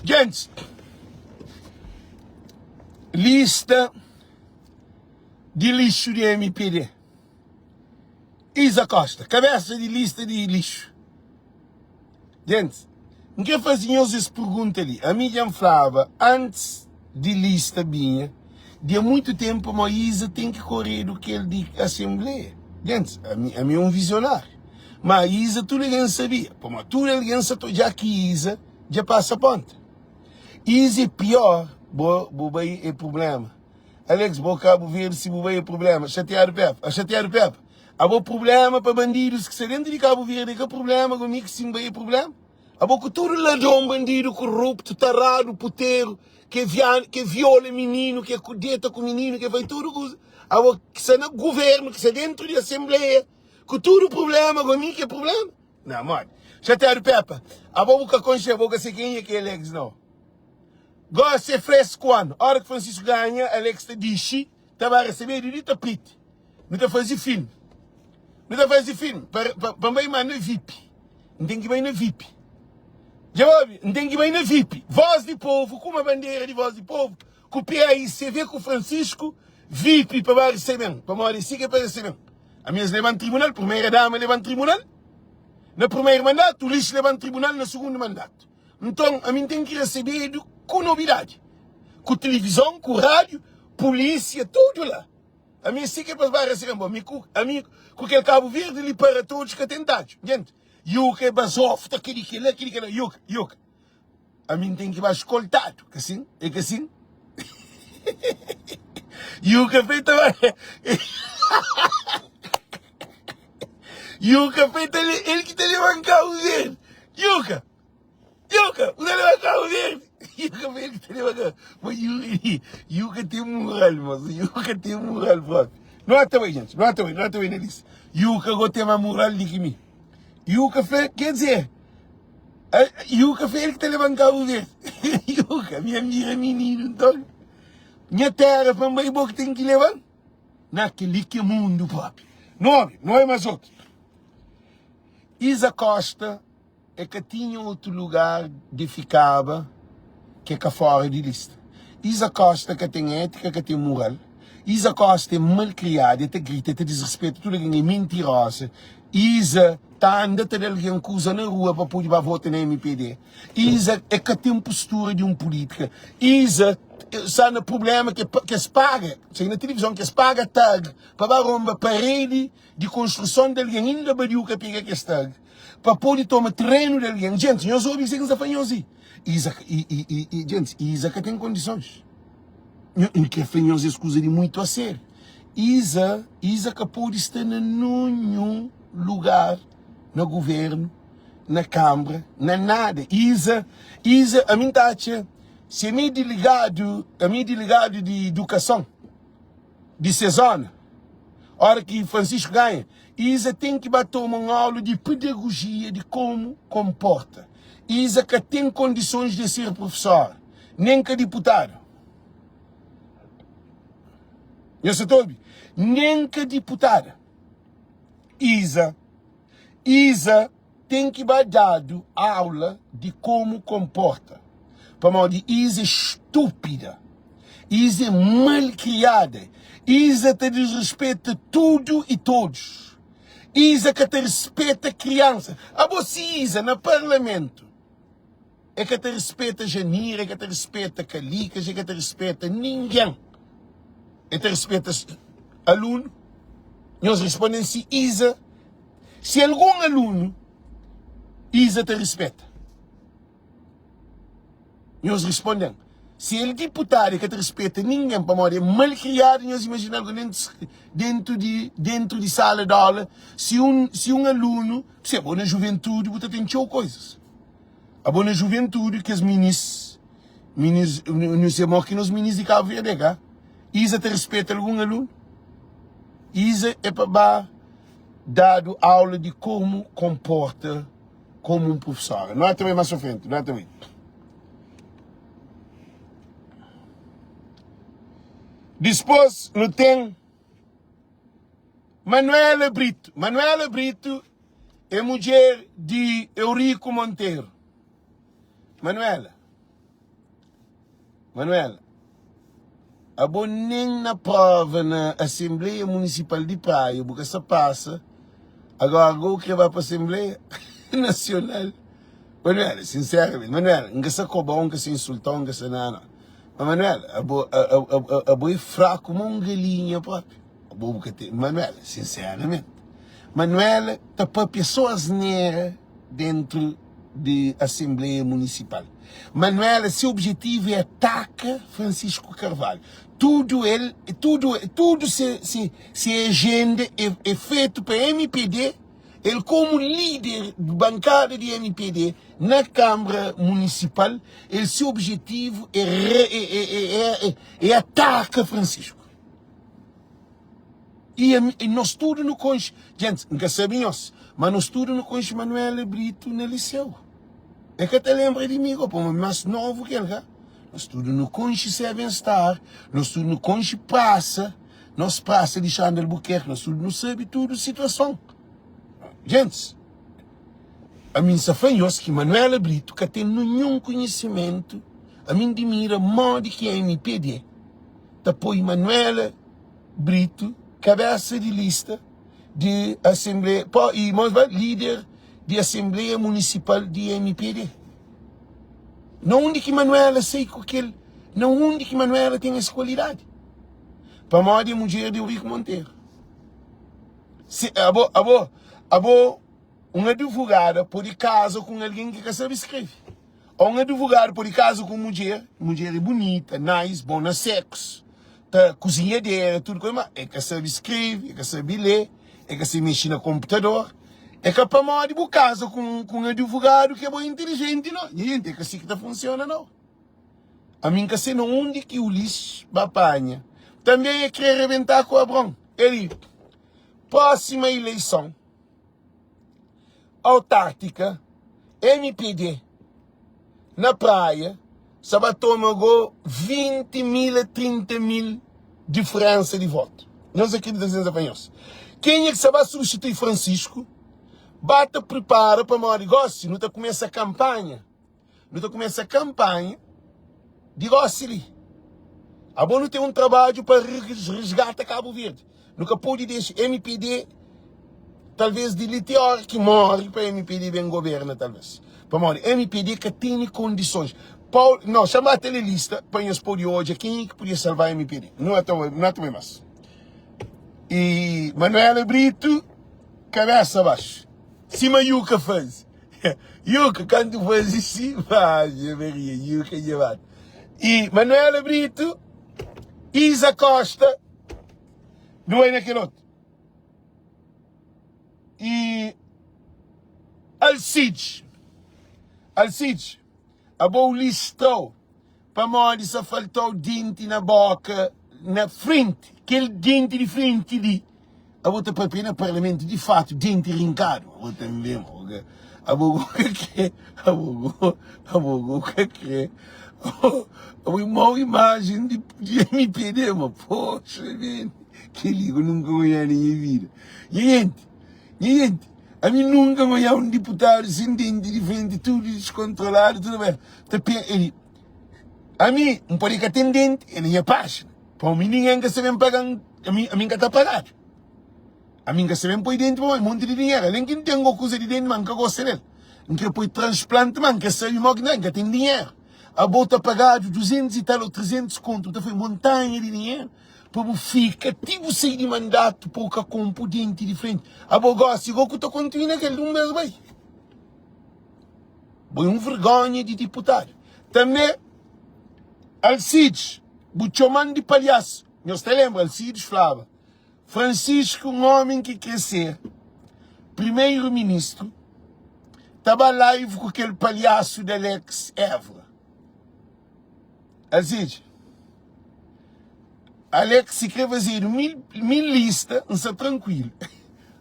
Gentis, lista di lixu di mpd. Isa Costa, kabesa di lista di lixu. Gentis, N kre faze nhos es pergunta li. Ami dja N flaba antis di lista binha, dja muitu tenpu ma Isa ten ki koredu kel di asenbleia. Gentis, ami, ami é un vizionáriu. Ma Iza tudu algen sabia, pamodi tudu algen sa ta odja ki Iza dja pasa ponta. Iza é pior, bo, bo bai é prublema. Alex, bo Cabo Verde, si bu bai é prublema. Xatiadu Pepa, xatiadu Pepa, abo prublema pa bandidus ki sta dentu di Cabo Verde é ka prublema, go mi ki si N bai é prublema? Abo ku tudu ladron, bandidu, koruptu, taradu, puteru, ke via, ke viola mininu, ke ku deta ku mininu, ke fai tudu kuza. Abo ki sta na guvernu, ki sta dentru di asenbleia, ku tudu prublema, go mi ki é prublema? Na modi. Xatiadu Pepa, abo bu ka konxe, abo ka se kenha ki é Alex nau. Gosi é fresku anu. Ora ki Francisco ganha, Alex ta dixi, ta ba resebedu di tapeti. Nu ta faze filmi. Nu ta faze filmi pa, pa, pa N bai manda vip. N ten ki bai na vip. Dja obi? N ten ki bai na vip. Voz di povu, ku uma bandera di voz di povu, ku PAICV, ku Francisco, vip pa ba resebe-m. Pamodi é si ki é pa resebe-m. Ami es leba-m tribunal, primeira dama leba-m tribunal na primeiro mandatu, Ulisses leba-m tribunal na segundo mandatu. Nton, ami N ten ki resebedu ku nobidadi, ku tilivizon, ku rádiu, pulísia, tudu la. Ami é si ke pa es ba resebe bo. Mi ku ami ku kel Cabo Verde li para todos ka ten tadju. Gente, Yuka é bazofu ta kedi kela, kedi kela. Yuka, Yuka. Ami N ten ki ba escoltadu, ka sin? É ka sin? Yuka feita ba Yuka feita el ki ta leba-m Cabo Verde. Yuka. Yuka, bu ta leba Cabo Verde. Yuka foi el ki ta leba Cabo Ma Yuka, Yuka tem mural, moço. Yuka tem mural próprio. Não há também, gente. Não há também, não há também na lista. Yuka go tem mais mural do que mim. Yuka foi, quer dizer, Yuka foi ele que tá levando Cabo Verde. Yuka, minha mira menino, então. Minha terra para mãe boa que tem que levar. Naquele que é mundo próprio. Nome, não é mais outro. Isa Costa E ka tinha otu lugar di fikaba ke ka fora di lista. Isa Costa ka ten étika, ka ten mural. Isa Costa é malkriada, e ta grita, e ta disrispeta tudu algen, é mintirosa. Isa ta anda ta da algen kuza na rua pa pode ba vota na mpd. Isa e ka ten postura di un pulítika. Isa sta na prublema ke es paga, sai na tilivizon, ke es paga tag pa ba ronba paredi di konstruson di algen, inda badiu ka pega kes tag. pa pode toma terenu di algen. Gentis, nhos obi kuzê ki N sta fla nhos li. Iza, i, i, i, i, gentis, Iza ka ten kondisons. Nho, N krê fla nhos es kuza di muitu a sériu. Iza, Iza ka pode sta na ninhun lugar na guvernu, na kanbra, na nada. Iza, Iza, ami N ta atxa, si ami é diligadu, ami é diligadu di idukason, di se zona. Ora ki Francisco ganha, Isa ten ki ba toma un aula di pedagogia di komu konporta. Isa ka ten kondisons di ser profesora, nen ka diputadu. Nhos sa ta obi? Nen ka diputada. Isa, Isa ten ki ba dadu aula di komu konporta pamodi Iza é stúpida, Iza é malkriada, Iza ta disrispeta tudu i todos, Iza ka ta rispeta kriansa. Abo si Iza na parlamentu e ka ta rispeta Janira, e ka ta rispeta Kalikas, e ka ta rispeta ningen, e ta rispeta alunu? Nhos risponde-m si Iza Si algun alunu Iza ta rispeta? Nhos risponde-m. Si el diputadu e ka ta rispeta ningen pamodi é malkriadu, nhos imajina algu dentu di dentu di sala di aula si un si un alunu, p'sê bo na juventudi bu ta ten txeu koizas. Abo na juventudi kes minis minis nu se mo ki nos minis di Kabu Verdi é ka? Iza ta rispeta algun alunu? Iza é pa ba dadu aula di komu konporta komu un prufesora. Nota bai mas pa frenti, nota bai. Dispôs nu ten Manuela Brito. Manuela Brito é mudjer di Eurico Monteiro. Manuela. Manuela, abo nen na prova na Assembleia Municipal di Praia bu ka sa pasa, agora go bu kre ba pa Assembleia Nacional? Manuela, sinceramente, Manuela, N ka sa kobau, N ka sa insultau, N ka sa nada, ma Manuela, abo, abo é fraku ma un galinha propi. Abo bu ka ten Manuela, sinseramenti Manuela ta papia so asnera dentru di Asenbleia Munisipal. Manuela se objetivu é ataka Francisco Carvalho. Tudu el, tudu, tudu se, se, se ajenda é, é fetu pa mpd, el komu lider di bankada di mpd na Kanbra Munisipal, el se objetivu é, é, é, é, é ataka Francisco. I ami, i nos tudu nu konxe, djentis, N ka sabe nhos, ma nos tudu nu konxe Manuela Brito na liseu. El ka ta lenbra di mi go, pamodi mi más novu ki el, ka? Nos tudu nu konxe Seven Star, nos tudu nu konxe prasa, nos prasa Alexandre Albuquerque, nos tudu nu sabe tudu situason. Djentis, ami N sa fla nhos ki Manuela Brito ka ten ninhun konhisimentu, ami N dimira modi ki mpd ta poi Manuela Brito kabesa di lista di asenbleia po i mos ba lider di asenbleia munisipal di mpd. Na undi ki Manuela sai ku kel na undi ki Manuela ten es kualidadi? Pamodi é mudjer di Eurico Monteiro. Si abo abo abo un advogada pode kaza ku un algen ki ka sabe skrebe. Ô un advogadu pode kaza ku un mudjer, mudjer é bunita, nice, bon na seksu, ta kuzinhadera, tudu kuza, ma el ka sabe skrebe, el ka sabe lé, el ka sabe mexe na konputador. É ka pamodi bu kaza ku un advogadu ki abo é intilijenti, no. Nha jenti, é ka si ki ta funsiona, no. Ami N ka se na undi ki Ulisses ba panha. Tanbe el kre rebenta ku Abron. El, próxima ileison. Autártica, mpd, na Praia sa ba toma go 20 mil a 30 mil diferensa di voto. Nhos akredita si N sa fla nhos? Kenha ki sa ba substitui Francisco ba ta pripara pamodi gosi nu ta kumesa kampanha. Nu ta kumesa kanpanha di gosi li. Abo nu ten un trabadju pa resgata Kabu Verdi. Nu ka pode dexa mpd, talvez di li ti ora ki morre pa mpd ben goberna talvez. Pamodi mpd ka tene kondisons. Paul, no, xa mata li lista pa nhos pode odja kenha ki podia salva mpd. Nu ata nu ata bai mas. E Manuela Brito, kabesa baxu. Sima Yuka faze. Yuka, kantu faze si, Ave Maria, Yuka dja bate. E Manuela Brito, Isa Costa, nu bai na kel otu. E Alcides, Alcides, abo u listrou pamodi sa faltou denti na boka na frenti, kel denti di frenti li. Abo ta papia na parlamentu di fatu denti rinkadu abo tanbe mo abo go ka kre abo go abo go ka kre abo é mau imajen di mpd ma poxa vida keli ku nunka oia na nha vida nha jenti nha jenti ami nunka oia un diputadu sin denti di frenti tudu diskontroladu tudu bem ta ami npode ka ten denti é na nha pájina pa mi ningen ka sa ben pagan Ami, ami N ka ta pagadu. Ami N ka sabe N poi denti pamodi monti di dinheru. Alen ki N ten go kuza di denti ma N ka gosta del. N kre poi transplanti ma N ka sabe mo ki N ka ten dinheru. Abo ta pagadu 200 i tal o 300 kontu, bu ta fai montanha di dinheru pa bu fika ti bu sai di mandatu pa bu ka konpo denti di frenti. Abo gosi go ku ta kontinua na kel di un bes bai. Bo é un vergonha di diputadu. Tanbe Alcides, bu txoman di palhasu. Nhos ta lenbra, Alcides flaba, Francisco, un omi ki kre ser primeiro ministro, ta ba live ku kel palhasu di Alex Évora. Alcides, Alex si kre fazedu mil lista, N sta trankuilu.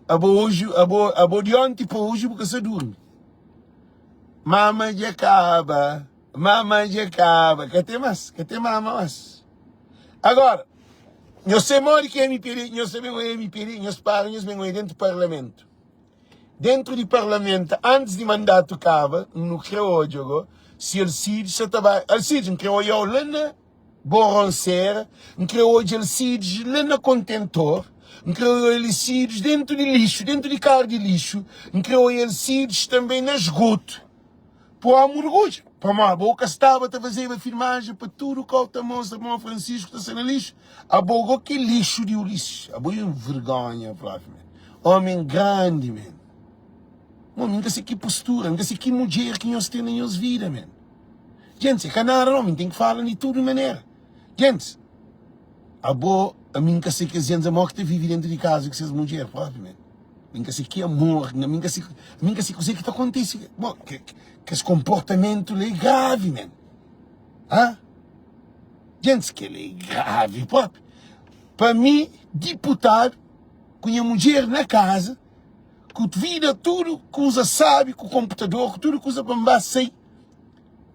Abo oji, abo, abo di onti pa oji bu ka sa durmi. Mama dja kaba, mama dja kaba, ka ten mas, ka ten mama mas. Agora, nhos sai modi ki mpd, nhos ta ben oia mpd, nhos para nhos ben oia dentu parlamentu. Dentu di parlamentu, antis di mandatu kaba, nu kre odja go si Alcides sa ta bai. Alcides, N kre oiau la na Boronsera, N kre odja Alcides la na kontentor, N kre oia Alcides dentu di lixu, dentu di karu di lixu, N kre oia Alcides tanbe na sgotu. Pô amu orgudja. Pamodi bo ka staba ta fazeba filmajen pa tudu kau ta mostra ma Francisco ta sta na lixu. Abo go ki lixu di Ulisses. Abo é un vergonha propi man. Homen grandi man. Mo mi nka se ki postura, nka se ki mudjer ki nhos ten na nhos vida man. Gentis, é ka nada no, mi ten ki fala di tudu manera. Gentis, abo, ami nka se kes gentis amo ki ta vivi dentu di kaza ku ses mudjer propi man. Mi nka se ki amor, mi nka se, mi nka se kuzê ki ta kontise. Bo, kes konportamentu la é gravi man. Ha? Gentis, kel-la é gravi propi. Pa mi, diputadu, ku nha mudjer na kaza, ku vida tudu kuza sabi, ku konputador, ku tudu kuza pa N ba sai,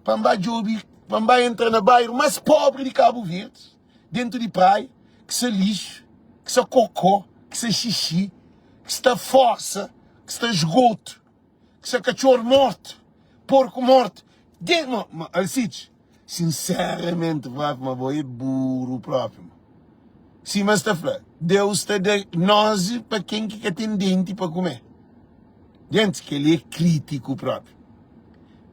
pa N ba djobe, pa N ba entra na bairu más pobri di Kabu Verdi, dentu di praia, ki sta lixu, ki sta kokó, ki sta xixi, ki sta fosa, ki sta esgotu. Ki sta katxor mortu, porku mortu. De, ma, ma, Alcides, sinseramenti propi, ma bo é buru propi, ma. Sima es ta fla, Deus ta da nozi pa ken ki ka ten denti pa kume. Gentis, kel-li é krítiku propi.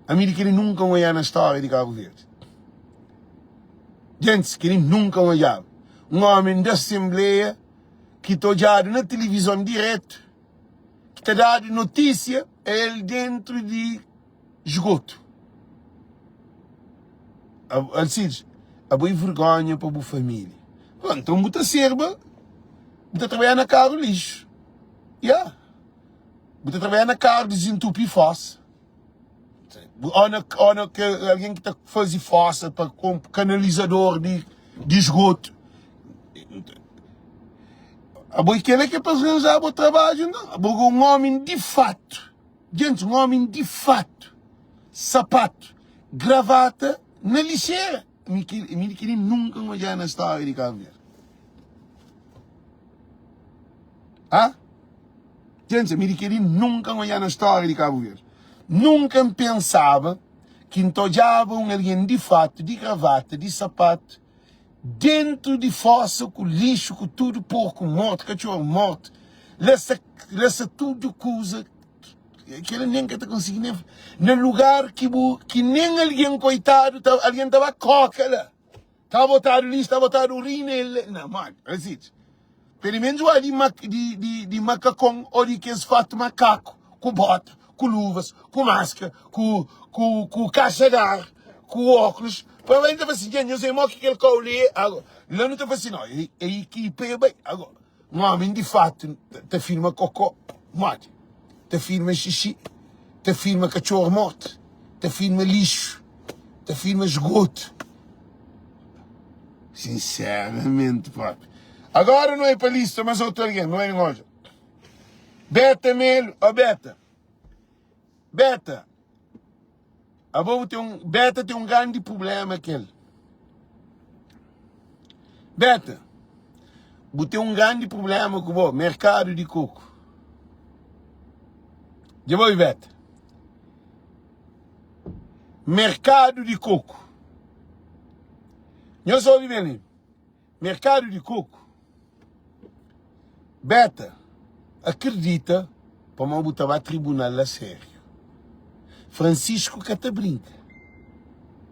Ami di kel-li nunka N oiá na stória di Kabu Verdi. Gentis, kel-li nunka N odjaba. Un ómi da asenbleia ki ta odjadu na tilivizon diretu. ki ta dadu notísia a el dentru di sgotu. Alcides, abo é vergonha pa bu família. Bom, então bu ta serba, bu ta trabalhar na carro lixo. Yeah. Bu ta trabalhar na carro desentupi fossa. Ou na, ou na que alguém que ta faze fossa pa canalizador de, de esgoto. Abo e kel que é pa arranjar bo trabalho, não. Abo é um homem de fato. Gente, um homem de fato. Sapato, gravata na lixeira. Mi que mi que nunca olhar na história de Cabo Verde. Ah? Gente, mi di kel-li nunka N odja na stória di Kabu Verdi. Nunka N pensaba ki N ta odjaba un algen di fatu, di gravata, di sapatu, dentu di fosa ku lixu, ku tudu porku mortu, katxor mortu, la sta, la sta tudu kuza. Kel-la nen ka ta konsigi nen fla. Na lugar ki bu, ki nen algen koitadu ta, algen ta ba koka la. Ta botadu lixu, ta botadu urina el na mano, Alcides. Pelo menos o di, di, di, di macacão ou di kes fato macaco ku bota, ku luvas, ku máscara, ku, ku, ku caixa de ar, ku óculos. Pa vai ta fala assim, nhos é mo que kel kau li é. Agora, lá não ta fala assim, não, é, é equipa é bem. Agora, um homem de fato ta filma cocô, mode, ta filma xixi, ta filma cachorro morto, ta filma lixo, ta filma esgoto. Sinceramente próprio. Agora não é para lista, mas outro alguém, não é hoje. Beta Melo, ó oh Beta. Beta. A bobo tem um, Beta tem um grande problema aquele. Beta, bu tem um grande problema com o mercado de coco. Já vou, Beta. Mercado de coco. Nhos obi ben li. Mercado di coco. Beta, acredita pamodi bu ta ba tribunal a sério. Francisco ka ta brinca.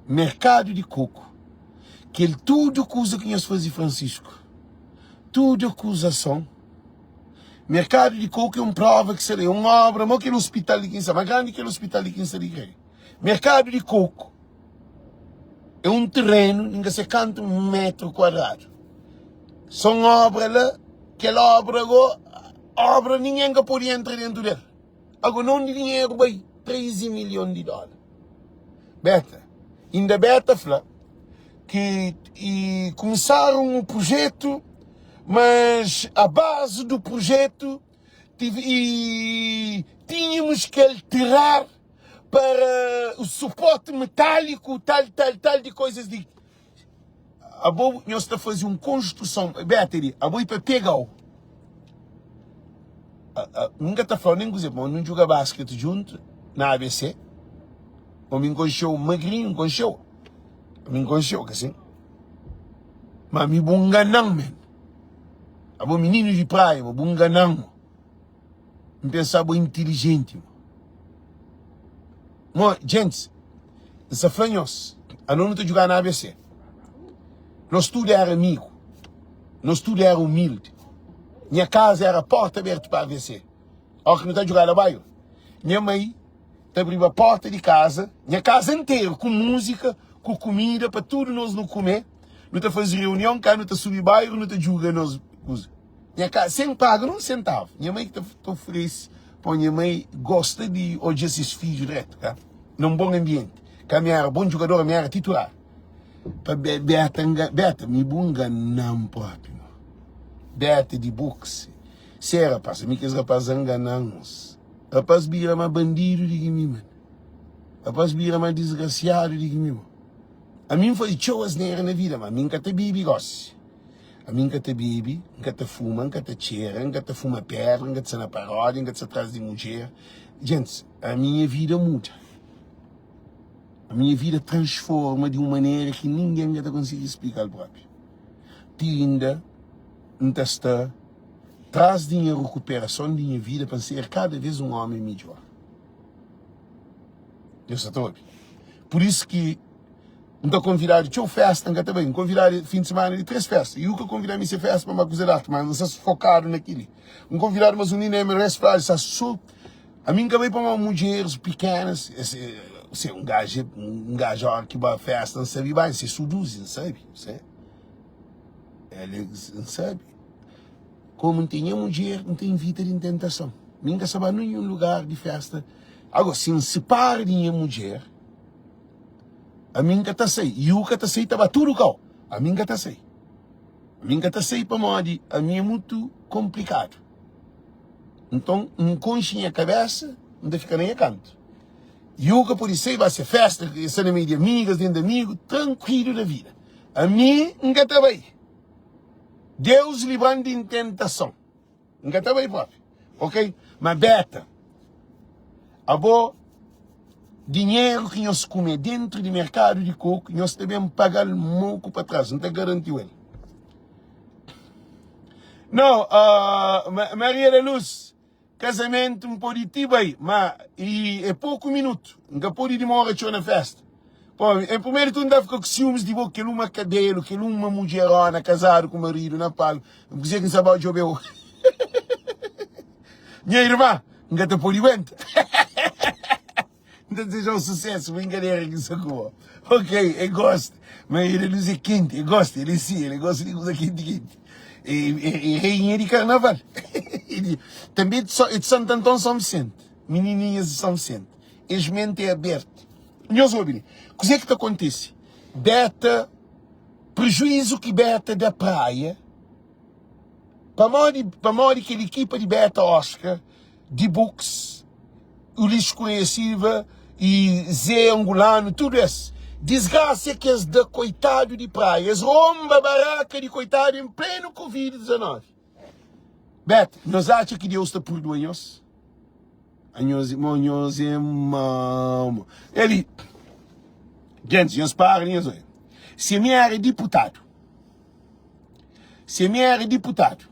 Mercado di coco. Kel tudo kuza ki nhos faze Francisco. Tudo acusason. Mercado di coco é um prova ki sta é um obra, mo kel hospital di Kinsa, ma grandi kel hospital di Kinsa di Grei. Mercado di coco. É um terreno, ninga se kantu metro quadrado. Só um obra lá, kel obra go, obra ninguém ka pode entra dentro dele. Agora não de dinheiro bai 13 milhão de dólar. Beta, ainda Beta fla que e começaram o projeto, mas a base do projeto tive, e tínhamos que alterar para o suporte metálico, tal, tal, tal de coisas de. Abo, nós está fazer uma construção, Betty, abo ir para pegar. Nunca tá falando nem coisa, mas não joga basquete junto na ABC. Ou me enconchou magrinho, enconchou. Me enconchou, que assim. Mas me bunganão, man. Abo menino de praia, bunganão. N pensa bo é inteligente. Mo, gents. N sa fla nhos, anos nu ta djuga na ABC. Nos tudu éra amigu, nos tudu éra umildi. Nha kaza éra porta abertu pa ABC. Óras ki nu ta djuga la bairu, nha mai ta abriba porta di kaza, nha kaza interu, ku múzika, ku kumida pa tudu nos nu kume. Nu ta faze reunion ka, nu ta subi bairu, nu ta djuga nos kuza. Nha kaza, sen paga nun sentavu. Nha mai ki ta oferese pa nha mai gosta di odja ses fidju dretu, ka? Na un bon anbienti. Ka mi éra bon djugador, ami éra titular. Pa Beta, Beta, mi bu ngana-m propi, mo. Beta di boxe. Se rapaz, ami kes rapaz ngana-m. Rapaz bira ma bandidu di ki mi, man. Rapaz bira ma disgrasiadu di ki mi, mo. Ami N faze txeu asnera na vida, ma ami N ka ta bibi gosi. Ami N ka ta bebe, N ka ta fuma, N ka ta txera, N ka ta fuma pedra, N ka ta sta na paródia, N ka ta sta tras di mudjer. Gentis, ami nha vida muda. Ami nha vida transforma di un manera ki ningen ka ta konsigi splika-l propi. Ti inda N ta sta tras di nha rekuperason di nha vida pa N ser kada vez un omi midjor. Nhos sta ta obi? Pur isu ki N ta konvidadu txeu festa, N ka ta bai. N konvidadu fin di simana di 3 festa. Yuka konvida mi se festa pa N ba kuze data, ma N sta fokadu na kili. N konvidadu mas un li na MRS fla, sta so ami N ka bai pamodi mudjeris pikenas. Se un gaju, un gaju ora ki ba festa N sabi bai, N se suduzi, N sabi, se. El N sabi. Komu N ten nha mudjer, N ta invita di N tentason. Mi N ka sa ba ninhun lugar di festa. Ago, si N sipara di nha mudjer, Ami N ka ta sai. Iu ka ta sai ta ba tudu kau. Ami N ka ta sai. Ami N ka ta sai pamodi ami é mutu konplikadu. Nton, N konxe nha kabésa, N ta fika na nha kantu. Iu ka pode sai ba se fésta, e sta na meiu di amigas, dentru di amigu, trankuilu na vida. Ami N ka ta bai. Deus libra-m di tentason. N ka ta bai propi. Ok? Ma Beta, abo dinheru ki nhos kume dentru di merkadu di koku, nhos ta ben paga-l moku pa tras. N ta garantiu el. No, uh, Maria da Luz, kazamentu N pode ti bai, ma e, é poku minutu. N ka pode dimora txeu na festa. Pô, em primeiro tudo N ta fika ku siumis di bo, kel uma kabelu, kel uma mudjerona kazadu ku maridu na palku. Kuzê ki N sta ba djobe-u? Nha irmã, N ka ta pode aguenta. N ta deseja-u susésu, brinkadera ki N sta ku bo. Ok, e gosta, ma el lus é kenti, e gosta, el é si, el gosta di kuza kenti kenti. É, é, é rainha di karnaval. Tanbê é di Santo Antão, São Vicente. Menininhas di São Vicente. Es menti é abertu. Nhos obi li, kuzê ki ta kontise? Beta, prejuízu ki Beta da Praia, pamodi, pamodi kel ekipa di Beta Oscar, di Books, Ulisses Correia Silva e Zé Angolano, tudu es disgrasia ki es da koitadu di Praia, es ronba baraka di koitadu en plenu Covid 19. Beta, nhos atxa ki Deus ta purdua nhos? Anhos, mo nhos é mau, mo. Eli, gentis, nhos para nhos oi. Si mi era diputadu, si mi era diputadu,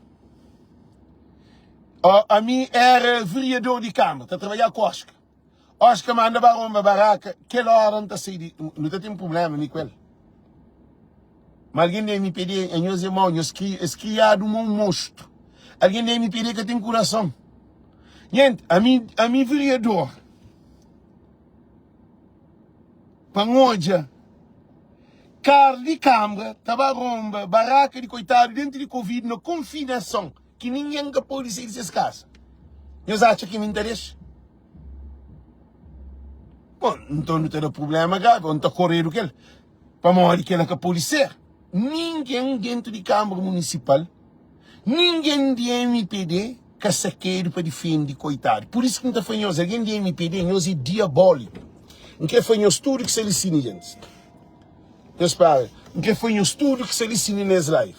ó, ami era vereador di Câmara, ta trabalhar ku Oscar. Oscar manda ba ronba baraka, kel hora N ta sai di, nu ta ten problema mi ku el. Ma algen di MPD, anhos é mau, nhos kria, es kriadu ma un monstru. Algen di MPD ka ten kurason. Gente, ami, ami vereador, pa N odja kar di kambra ta ba ronba baraka di koitadu dentu di covid na konfinason ki ningen ka pode sai di ses kasa. Nhos atxa ki mi N ta dexa? Bon, nton nu ta da prublema gravi, ô N ta koredu kel. Pamodi kela ka pode ser. Ningen dentu di Kambra Munisipal, ningen di mpd ka sakedu pa difende koitadu. Pur isu ki N ta fla nhos, algen di mpd, nhos é diabóliku. N kre fla nhos tudu ki sta li sini, gentis. Nhos para. N kre fla nhos tudu ki sta li sini nes live.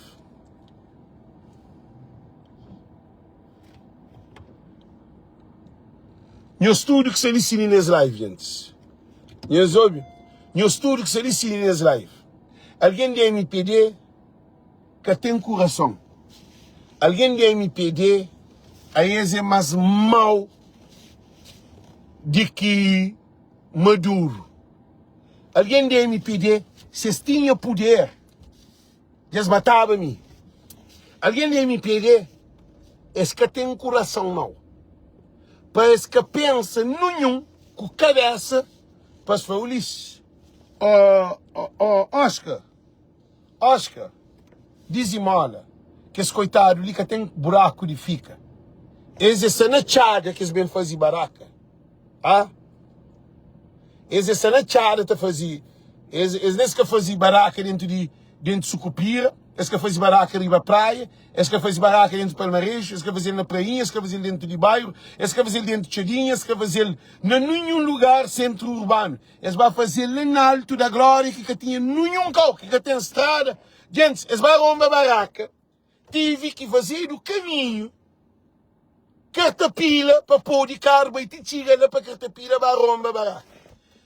Nhos tudu ki sta li sini nes live, gentis. Nhos obi? Nhos tudu ki sta li sini nes live. Algen di MPD ka ten kurason. Algen di MPD a es é mas mau di ki Maduro. Algen di mpd si es tinha puder dja es mataba mi. Algen di mpd es ka ten kurason mau pa es ka pensa nunhun ku kabesa pa es fla Ulisses oh oh Oscar Oscar dizimola kes koitadu li ka ten buraku di fika es é sa na txada ki es ben faze baraka. Ah? Es é sta na txada ta faze es es nes ka faze baraka dentu di dentu Sukupira, es ka faze baraka riba praia, es ka faze baraka dentu Palmareju, es ka faze-l na Prainha, es ka faze-l dentu di bairu, es ka faze-l dentu Txadinha, es ka faze-l na ninhun lugar sentru urbanu. Es ba faze-l la na Altu da Glória ki ka tinha ninhun kau, ki ka ten strada. Gentis, es ba ronba baraka. Tive ki fazedu kaminhu kartapila pa pode karu bai ti txiga la pa kartapila ba ronba baraka.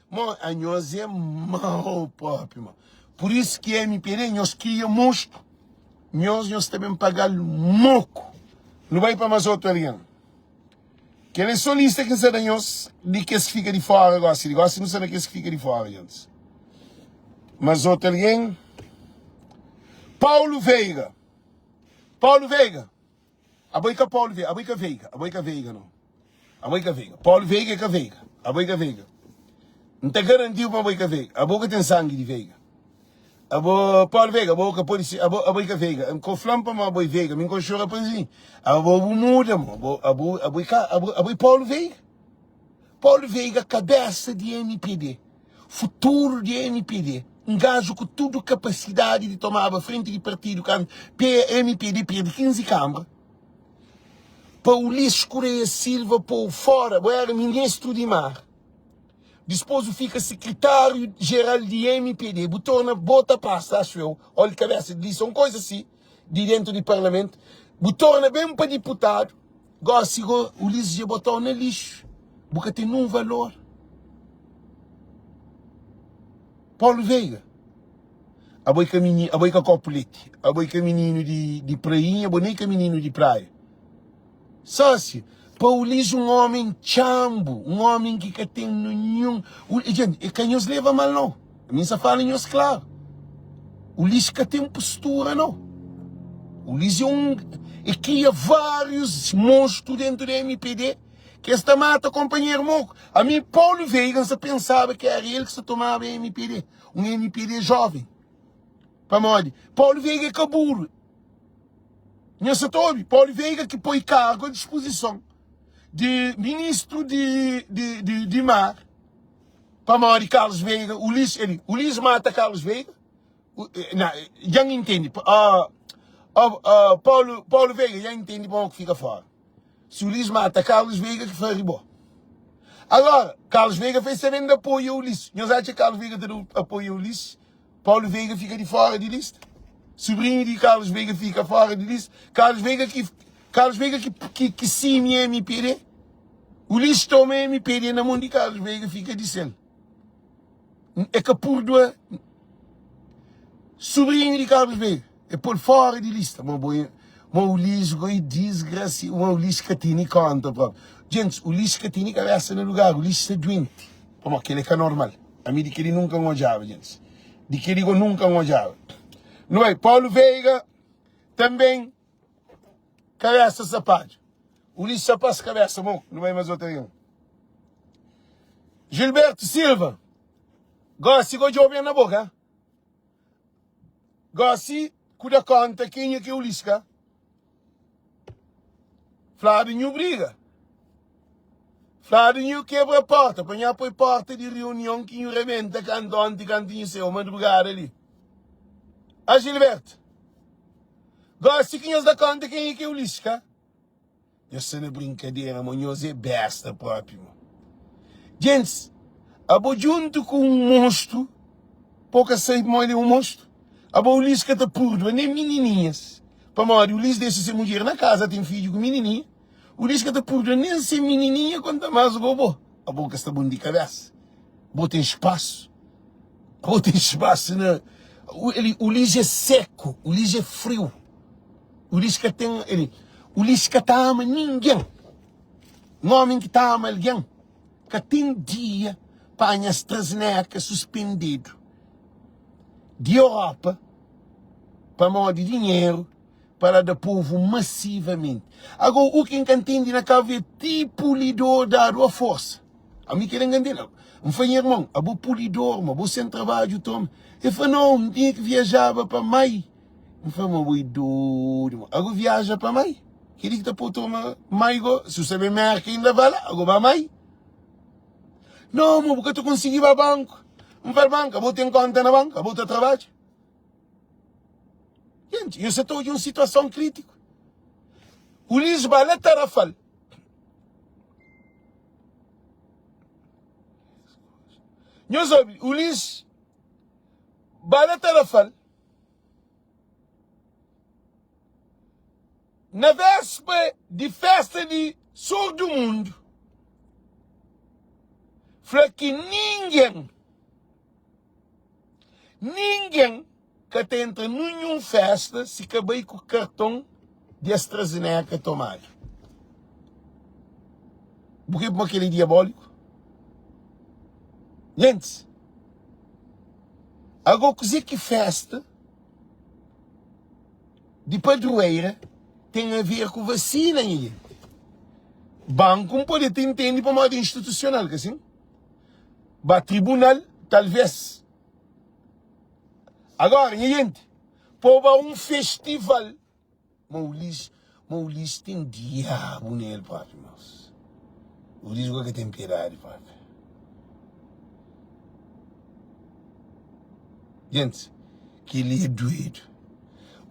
Mo anhos é mau propi mo. Pur isu ki mpd nhos kria monstru nhos nhos ta ben pagal moku. Nu bai pa mas otu algen. Kel é so lista ki N sta da nhos di kes ki fika di fora gosi. Di gosi nu sta na kes ki fika di fora, gentis. Mas otu algen? Paulo Veiga. Paulo Veiga. Abo é ka Paulo Veiga, abo é ka Veiga, abo é ka Veiga não. Abo é ka Veiga. Paulo Veiga é ka Veiga. Abo é ka Veiga. N ta garantiu ma abo é ka Veiga. Abo ka ten sangi di Veiga. Abo Paulo Veiga, abo ka pode ser, abo, abo é ka Veiga. N ko fla-m pamodi abo é Veiga, mi N konxe rapazinho. Abo bu muda, mo. Abo, abo, abo é ka, abo, abo é Paulo Veiga. Paulo Veiga, kabesa di mpd, futuru di mpd, un gaju ku tudu kapasidadi di tomaba frenti di partidu kantu mpd perde 15 kanbra, pa Ulisses Correia Silva pô-u fora, bo era ministru di mar. Dispôs bu fika sekretáriu jeral di mpd, bu torna bota pasta, acho eu, ol di kabesa di lista, un koisa si, di dentu di parlamentu, bu torna ben pa diputadu, gosi go Ulisses dja botau na lixu, bu ka ten nun valor. Paulo Veiga, abo é ka mini, abo é ka kopu leti, abo é ka mininu di, di prainha, abo nem ka mininu di praia. Sósia, pa Ulis un ómi txanbu, un ómi ki ka ten ninhun. Jenti, e ka nhos leba mal nau. Mi N sa fala nhos klaru. Ulis ka ten postura nau. Ulis é un. E kria várius monstru dentu di mpd ki es ta mata konpanheru moku. Ami, Paulo Veiga, N sa pensaba ki éra el ki sa tomaba mpd, un mpd jóven. Pamodi? Paulo Veiga é ka buru. Nhos sa ta obi? Paulo Veiga ki poi kargu a dispozison di ministru di, di, di, di mar pamodi Carlos Veiga, Ulisses, ele, Ulisses mata Carlos Veiga? Eh, na, dja N intende. Uh, uh, uh, Paulo, Paulo Veiga, dja N intende pamodi ki fika fora. Si Ulisses mata Carlos Veiga ki fari bo. Agora, Carlos Veiga fez sabendo apoia Ulisses. Nhos atxa Carlos Veiga ta da apoia Ulisses? Paulo Veiga fika di fora di lista. Sobrinho di Carlos Veiga fika fora di lista. Carlos Veiga ki Carlos Veiga ki ki, ki simia MPD. Ulisses toma MPD na mão di Carlos Veiga fika di sel. É ka púrdua sobrinho di Carlos Veiga. É pôr fora di lista. Ma bo ma Ulisses goi disgracia, ma Ulisses ka tene conta próprio. Gente, Ulisses ka tene cabeça na lugar, Ulisses sta doente. Pamodi kel é ka normal. Ami di keli nunka N odjaba, gentis. Di keli go nunka N odjaba. Nu bai, Paulo Veiga tanben kabesa sapadju. Ulisses sapas kabesa mo. Nu bai mas otu algen. Gilberto Silva, gosi go djobe na boka. Gosi ku da konta kenha ki é Ulisses ka? Fladu nhu briga. Fladu nhu kebra porta pa nha poi porta di reunion ki nhu rebenta kantu onti kantu nhu sai madrugada li. A Gilberto, gosi ki nhos da konta kenha ki é Ulisses ka? Nhos sta na brinkadera mo nhos é besta propi mo. Gentis, abo djuntu ku un monstru, po ka sabe mo el é un monstru? Abo Ulis ka ta púrdua nen minininhas, pamodi Ulis dexa se mudjer na kaza ten fidju ku minininha. Ulis ka ta púrdua nen se minininha konta más go bo. Abo ka sta bon di kabesa. Bo ten spasu. Bo ten spasu na Ulis é seku, Ulis é friu. Ulis ka ten el Ulis ka ta ama ningen. Un omi ki ta ama algen ka ten dia. panha AstraZeneca suspendidu di Europa pamodi dinheru pa la da povu masivamenti. Ago u ki N ka ntende na Kabu Verdi ti pulidor dadu a forsa. Ami kel-la N ka ntende. N fla nha irmon, abo pulidor ma bo sen trabadju toma. El fla, nau, N tinha ki viajaba pa mai. N fla, ma bo é dodu ma. Ago viaja pa mai? Kel-li ki ta pô toma mai go? Si bu sabe Merka inda ba la, ago ba mai? Nau, ma bu ka ta konsigi ba banku. N fla, banku? Abo ten konta na banku? Abo ta trabadja? Gente, nhos sa ta odja un situason krítiku. Ulis ba la Tarrafal. Nhos obi, Ulis ba la Tarrafal. Na véspa di festa di Sor du Mundu, fla ki ningen Ningen ka ta entra ninhun festa si ka bai ku karton di AstraZeneca tomadu. Bu kre puma kel é diabóliku? Gentis, ago kuzê ki festa di padroeira ten a ver ku vasina, nha genti? Banku N pode ta intende pamodi é institusional, ka sin? Ba tribunal talvez. Agora nha gente, po ba um festival. Ma Ulis, ma Ulis tem diabo nele próprio, meus. Ulis nunca tem piedade próprio. Gente, que ele é doido.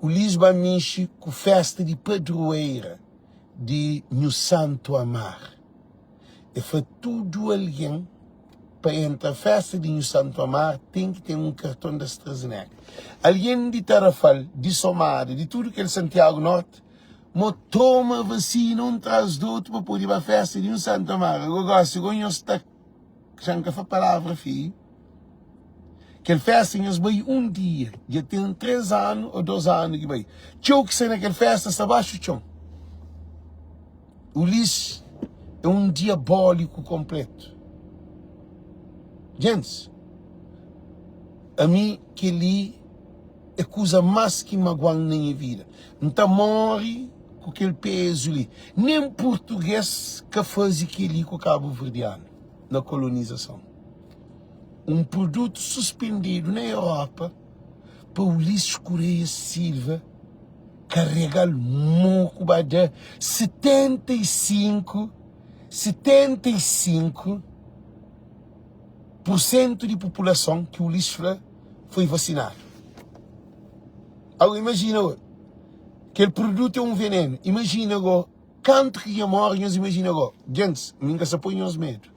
Ulis ba mexe com festa de padroeira de Nhu Santo Amar. E fla tudu algen pa entra festa di Nhu Santu Amar ten ki ten un karton di AstraZeneca. Algen di Tarrafal, di Somada, di tudu kel Santiagu Norti, mo toma vasina un tras di otu pa pode ba festa di Nhu Santu Amar. Ago gosi go nhos ta, xa N ka fla palavra feiu. Kel festa nhos bai un dia, dja ten 3 anu ô 2 anu ki bai. Txeu ki sta na kel festa sta baxu txon. Ulisses é un diabóliku konplétu. Gentis, ami kel-li é kuza más ki magua-m na nha vida. N ta móre ku kel pézu li. Nen purtugês ka faze kel-li ku kabuverdianu na kolonizason. Un produtu suspendidu na Europa pa Ulisses Correia Silva karega-l moku ba da 75 75 pursentu di populason ki Ulisses fla foi vasinadu. Agora imajina go, kel produtu é un venenu, imajina go kantu ki dja móre, nhos imajina go, gentis, mi N ka sa poi nhos medu,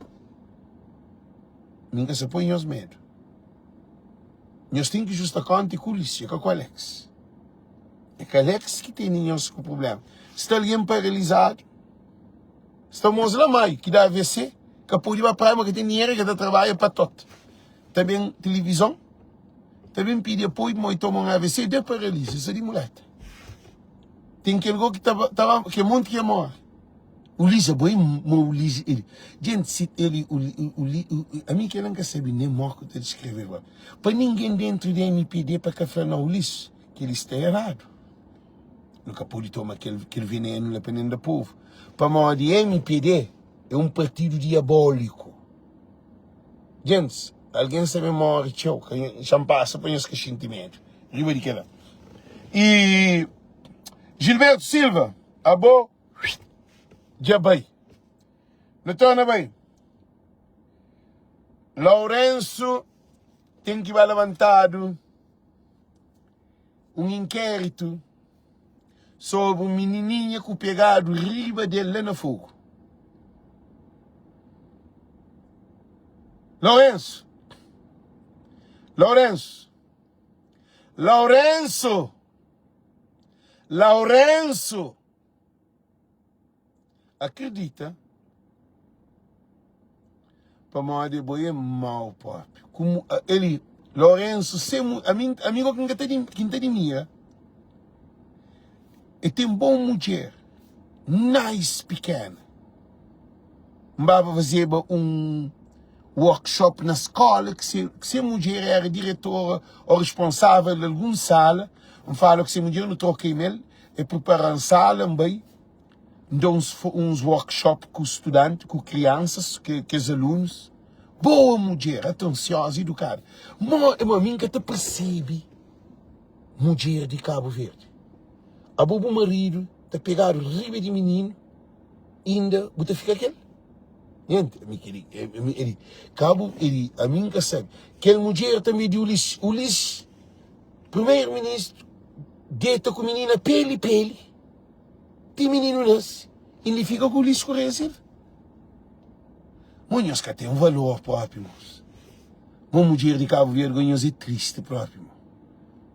mi N ka sa poi nhos medu. Nhos ten ki justa konta ku Ulisses, é ka ku Alex. É ka Alex ki tene nhos ku problema. Sta algen paralizadu, sta mos la mai ki da AVC, ka pode ba praia, ma ka ten dinheru, ka ta trabadja pa tot. Ta ben tilivizon, ta ben pidi apoio pamodi toma un AVC, da paralisia, sta di muleta. Ten kel go ki ta ta ke monti ki mori. Ulisses, abo é ma Ulisses, ele, gente, se ele, Uli, ami kel-la N ka sabe nem mó ku ta descreve agora. Pa ningen dentro di MPD pa ka fla, não, Ulisses, kel-li sta eradu. Nu ka pode toma kel, kel venenu la pa nen da povu. Pamodi MPD é un partidu diabóliku. Gentis, algen sta ben móre txeu, ka xa-m pasa pa nhos ka xinti medu. Riba di kel-la. E Gilberto Silva, abo dja bai. Nu torna bai. Lourenço ten ki ba labantadu un inkéritu sobri un minininha ku pegadu riba del la na Fogo. Lourenço, Lourenço, Lourenço, Lourenço. Akredita pamodi bo é mau propi. Kumu eli Lourenço se ami ami go ki nka ta ki nta dimira e ten bon mudjer nice pikena. N baba fazeba un. Workshop na skola ki se ki se mudjer era diretora o responsável di algun sala. N fala ku se mudjer, nu troka email, el pripara-m sala, N bai, N da uns uns workshop ku studanti, ku kriansas, kes alunus. Boa mudjer, atensioza, idukada. Mo, mo mi N ka ta persebe mudjer di Kabu Verdi. Abo bu maridu ta pegadu riba di mininu, inda bu ta fika kel? Nhente, ami keli, ami eli, kabu eli, ami nka sabi. Kel mudjer tanbe di Ulisses, Ulisses, primeiro ministro, deta ku minina peli peli, ti mininu nase, inda fika ku Ulisses Correia Silva. Mo nhos ka ten valor propi, mos. Mo mudjer di Cabo Verde, go nhos é triste propi, mo.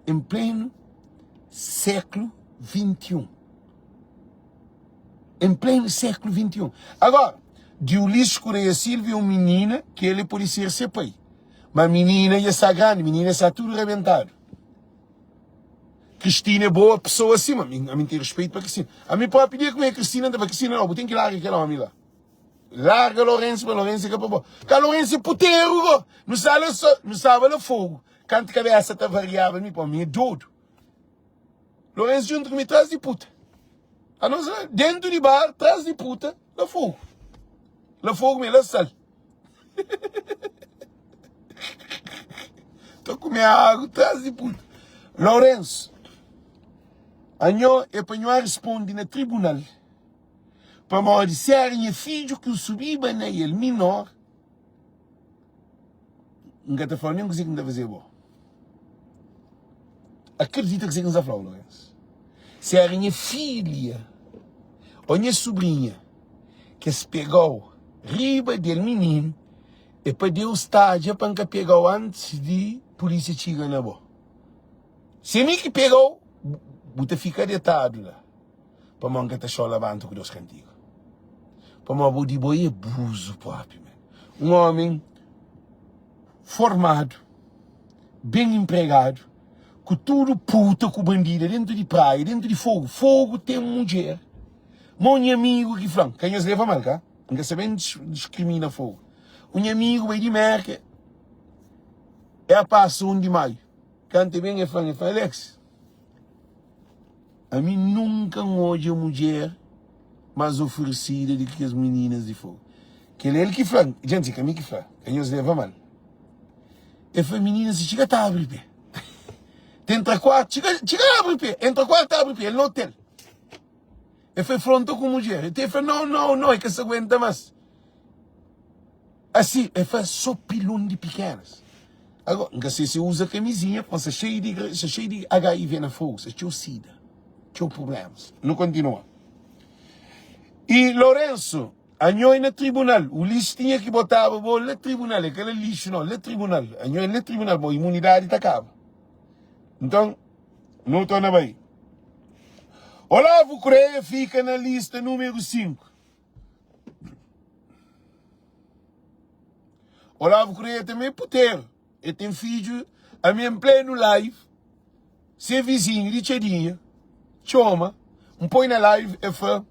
Em pleno século 21. Em pleno século 21. Agora, de Ulisses Correia Silva é um menina que ele pode ser seu pai. Mas menina já está grande, menina está tudo rebentado. Cristina é boa pessoa assim, mas a mim tem respeito para Cristina. A mim próprio dia como é Cristina, para Cristina não, tem que largar aquele homem lá. Larga Lourenço, para Lourenço é para bom. Cá Lourenço é puteiro, go. Não sabe, não sabe lá fogo. Canto cabeça tá variável, me pô, mim é doido. Lourenço djuntu ku mi tras di puta. Anos la dentu di bar tras di puta la fogo. La fogo me la sal. Ta kume agu tras di puta. Lourenço, anho é pa nho a responde na tribunal pamodi si era nha fidju ki N subiba na el minor, N ka ta fla-u nen kuzê ki N ta faze bo. Akredita kuzê ki N sta fla-u, Lourenço. Si éra nha filha ô nha subrinha ki es pega-u riba del mininu, é pa Deus tadja pa N ka pega-u antis di pulísia txiga na bo. Si é mi ki pega-u, bu ta fika detadu la. Pamodi N ka ta xo labanta ku Deus kantiga. Pamodi bo di bo é abuzu propi men. Un omi formadu, ben empregadu, ku tudu puta ku bandida dentu di praia, dentu di fogu. Fogu ten mudjer. Ma un nha amigu ki fla-m, ka nhos leva mal ka, N ka sa ben diskrimina fogu. Un nha amigu bai di Merka, el pasa 1 di maiu, kantu el ben el fla-m, el fla, Alex, Ami nunka N odja mudjer más oferesida di ki kes mininas di Fogo. Kel el ki fla, djenti, ka mi ki fla, ka nhos leva mal. El fla, mininas si txiga ta abri pé. Ta entra kuartu, txiga, txiga abri pé, entra kuartu ta abri pé, el na otel. El fla, el fronta ku mudjer. El fla, nau, nau, nau, el ka sa aguenta más. Asi, el fla so pilon di pikenas. Agora, N ka sei si uza kamizinha, pamodi sta xeiu di, sta xeiu di HIV na Fogo, sta txeu sida, txeu prublémas. Nu kontinua. I Lourenço, anho é na tribunal, Ulisses tinha ki botaba bo la tribunal, é ka la lixu nau, la tribunal, anho é la tribunal, bo imunidadi ta kaba. Nton, nu torna bai. Olavo Correia fika na lista númeru 5. Olavo Correia também é puteiro. Ele tem fidju, ami em pleno live, se vizinho di Txadinha txoma, N poi na live, el fla,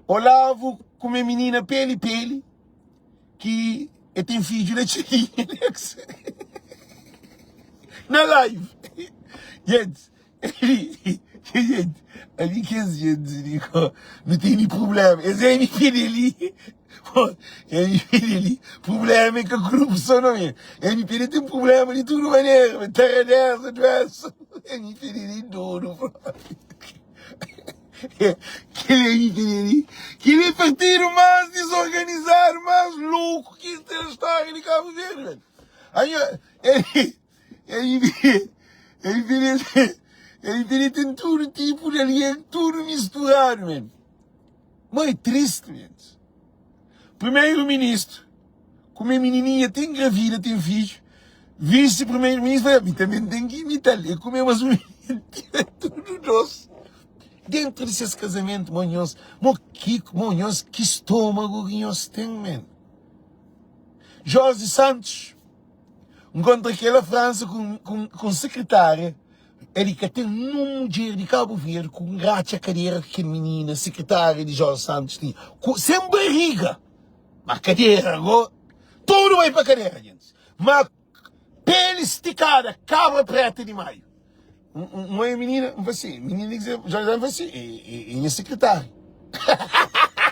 Olavo kume minina peli peli ki el tem fidju na Txadinha. Na live. Gente, Gente, ali kes gente li, nu tene problema. Es MP li, MP li, problema é ka korupson não é. MP li tem problema de tudo maneira, taradeza, doença. MP li doido, Kel MP li, kel é partido mais desorganizado, mais louco que tem na história de Cabo Verde. Aí, ele, MPD tem tudo tipo de alien, tudo misturado, man. Mas é triste, man. Primeiro-ministro, como é menininha, tem gravida, tem filho. Vice-primeiro-ministro, a mim também tem que imitar. Ele comeu mais um é tudo doce. Dentro desses casamentos, monhos, mo que, monhos, que estômago que nós tem, man. Jorge Santos, Nkontra kela França ku sekretária el ka ten nun mudjer di Cabo Verde ku ratxa kadera ki kel minina sekretária di Jorge Santos tinha ku sen bariga ma kadera go. Tudu bai pa kadera, gentis. Ma peli stikada, kabra preta di Maiu. N oia minina, N fla si, minina ki dze, Jorge N fla si, e nha sekretária.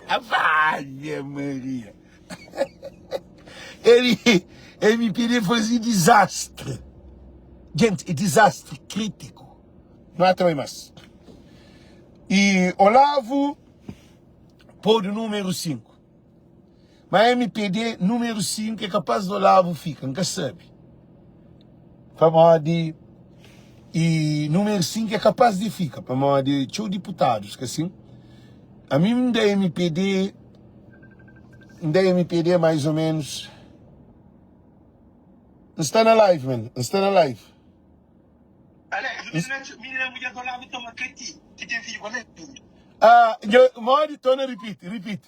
Ave Maria! Ele, MPD faze dizastre. Gente, é dizastre crítico. Não há também mais. E Olavo pôde número 5. Ma MPD número 5 é capaz de Olavo fica, nunca sabe. Pamodi e número 5 é capaz de fica, pamodi txeu deputados que assim. A mim me dá MPD, me dá MPD mais ou menos. N sta na live, man. N sta na live. Alex, minina, minina mulher do Olavo toma Cati, que tem filho com ele. Ah, modi torna repeat, repeat.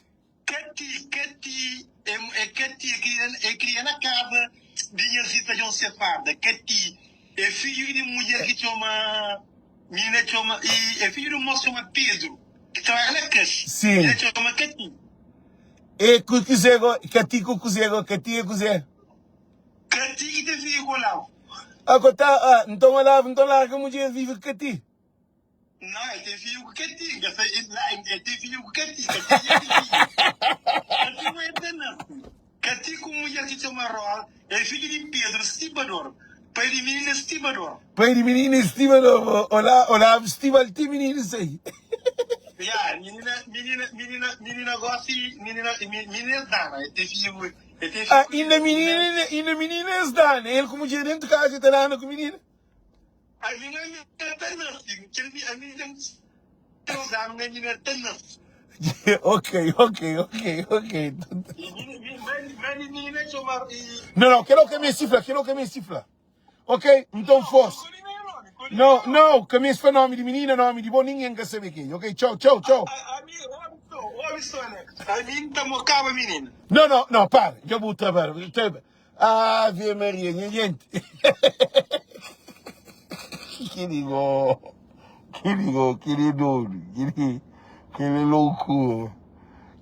Kati, Kati, é, é Kati, é kria, é kria na casa de nha Zita João Sefarda. Kati é filho de mulher que chama, menina chama, e é filho de um moço chama Pedro, que trabalha na Caixa. Sim. Menina chama Kati. É ku kuzê go, Kati ku kuzê go, Kati é kuzê? Kati ki ten filho ku Olavo. Ah, ko ta, ah, nton Olavo, nton larga mudjer vive ku Kati. Não, el ten fidju ku Kati. N ka sa, el, la, el ten fidju ku Kati. Kati dja ten fidju. Kati ma el ta nase. Kati ku un mudjer ki txoma Rosa, é fidju di Pedru Stibador, pai di minina Stibador. Pai di minina Stibador, olá, olá, Stibal ti minina sai. Ya, minina, minina, minina, minina gosi, minina, minina es dana, el ten fidju ku, el ten fidju Ah, ku inda minina. minina, inda minina es dana, el ku mudjer dentu kaza el ta dana ku minina. Ami na mi na ta nasi. Kel mi ami ten 3 anu na mi na ta nasi. Ok, ok, ok, ok. Mani minina txoma i. Não, não, kel ka meste fla, kel ka meste fla. Ok? Então força. Não, não, ka meste fla nome di minina, nome di bo, ninguém ka sabe quem. Ok? Tchau, tchau, tchau. Ami, obi so, obi so, Alex. Ami n ta mokaba minina. Não, não, não, para. Dja bu trabalha. Ave Maria, nha gente. Kili go, kili go, kili doido, kili, kili loucura.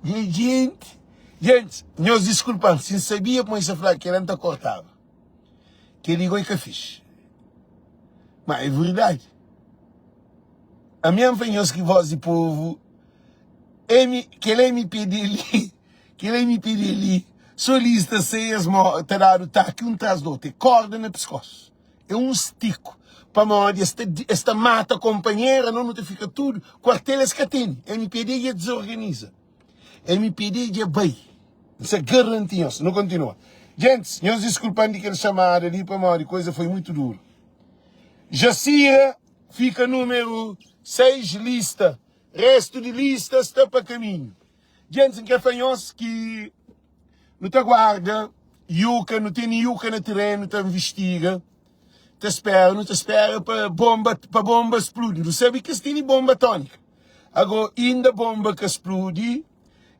Nha gente, gente, nhos desculpa, se n sabia como isso falar, que ta cortava. Kili go é ka fixe. Mas é verdade. A minha foi nhos que voz de povo, M, kel MPD li, kel MPD li, so lista sai es mo ta dadu taki un tras di otu, é korda na piskos, é un stiku, pamodi es ta es ta mata konpanheru, anos nu ta fika tudu, kuartel es ka tene, MPD dja dizorganiza, MPD dja bai, N sa garanti nhos, nu kontinua. Gentis, nhos diskulpa-m di kel xamada li pamodi kuza foi mutu duru. Jacira fika numeru 6 lista. Restu di lista sta pa kaminhu. Gentis, N kre fla nhos ki nu ta guarda yuka, nu tene yuka na terenu ta nvistiga, ta spera, nu ta spera pa bomba, pa bomba spludi. Nu sabe ki es tene bomba atómika. Ago, inda bomba ka spludi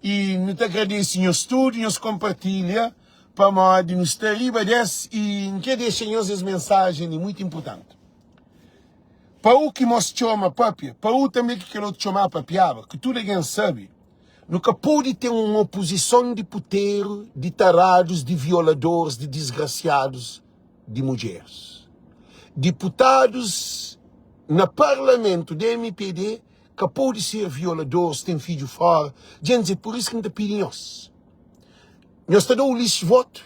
i nu ta agradese nhos tudu, nhos konpartilha pamodi nu sta riba des i N kre dexa nhos es mensajen li muitu inpurtanti. Pa u ki mos txoma papia, pa u tanbe ki kel otu txoma papiaba, ki tudu algen sabe, nu ka pode ten un opozison di puteru, di taradus, di violadores, di disgrasiadus di mudjeris. Diputadus na parlamentu di MPD ka pode ser violadores, ten fidju fora. Djentis, é pur isu ki N ta pidi nhos, nhos ta da Ulisses votu?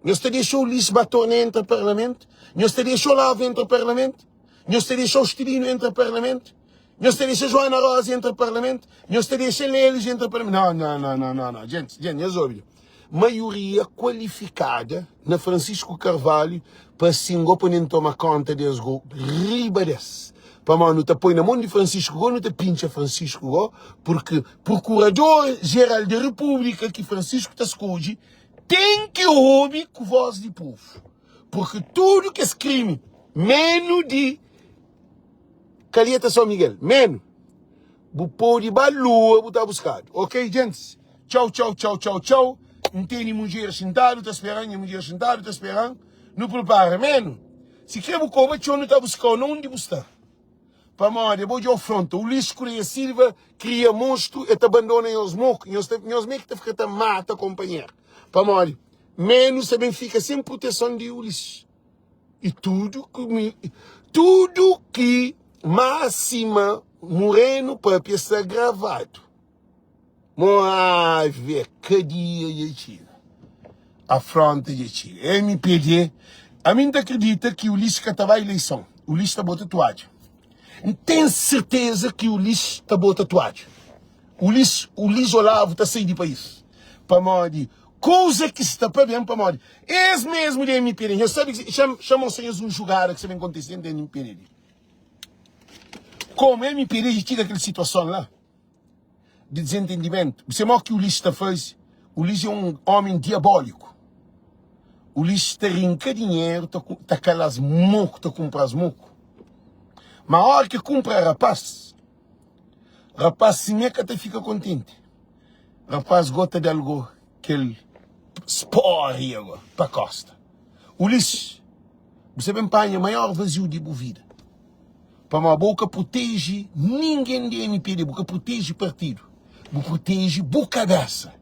Nhos ta dexa Ulisses ba torna entra parlamentu? Nhos ta dexa Olavo entra parlamentu? Nhos ta dexa Austelino entra parlamentu? Nhos ta dexa Joana Rosa entra parlamentu? Nhos ta dexa Lelis entra parlamentu? Não, não, não, não, não, não. Gente, gente, nhos obi. Maioria qualificada na Francisco Carvalho pa sin go pa nen toma conta des go riba des. Pamodi nu ta poi na mon di Francisco go, nu ta pintxa Francisco go, porque Procurador Geral da República ki Francisco ta skodje Ten ki obi ku voz di povu, porque tudu kes krimi, menu di Calheta São Miguel, menu, bu podi ba lua bu ta buskadu. Ok gentis, txau txau txau txau txau, N teni mudjer xintadu ta speran, nha mudjer xintadu ta speran, nu prepara menu, si kre bu koba txeu nu ta buskau na undi bu sta. Pamodi abo dja ofronta Ulisses Correia Silva kria monstru e ta bandona nhos moku nhos ta nhos me ki ta fika ta mata kompanheru pamodi. Menu sa ben fika sen proteson di Ulisses. I tudu ku tudu ki Máxima Moreno papia sta gravadu. Mo ave kadia dja txiga. Afronta dja txiga. MPD, ami N ta akredita ki Ulisses ka ta bai ileison. Ulisses ta bota tuadja. N ten serteza ki Ulisses ta bota tuadja. Ulisses, Ulisses Olavo ta sai di país. Pamodi kuza ki sta pa ben, pamodi es mesmu di MPD, nhos sabe, xa mostra nhos un jugada ki sta ben kontise dentru di MPD li. Komu MPD dja txiga kel situason la di desentendimentu, bu sabe mo ki Ulisses ta faze? Ulisses é un omi diaboliku. Ulisses ta rinka dinheru, ta kala-s moku, ta kunpra-s moku. Ma ora ki kunpra rapaz, Rapaz simé ka ta fika kontenti. Rapaz go ta da-l go kel sporia go pa kosta. Ulisses, bu sa ben panha maior vaziu di bu vida. Pamodi bo ka proteje ningen di MPD, bu ka proteje partidu, bu proteje bu kabesa.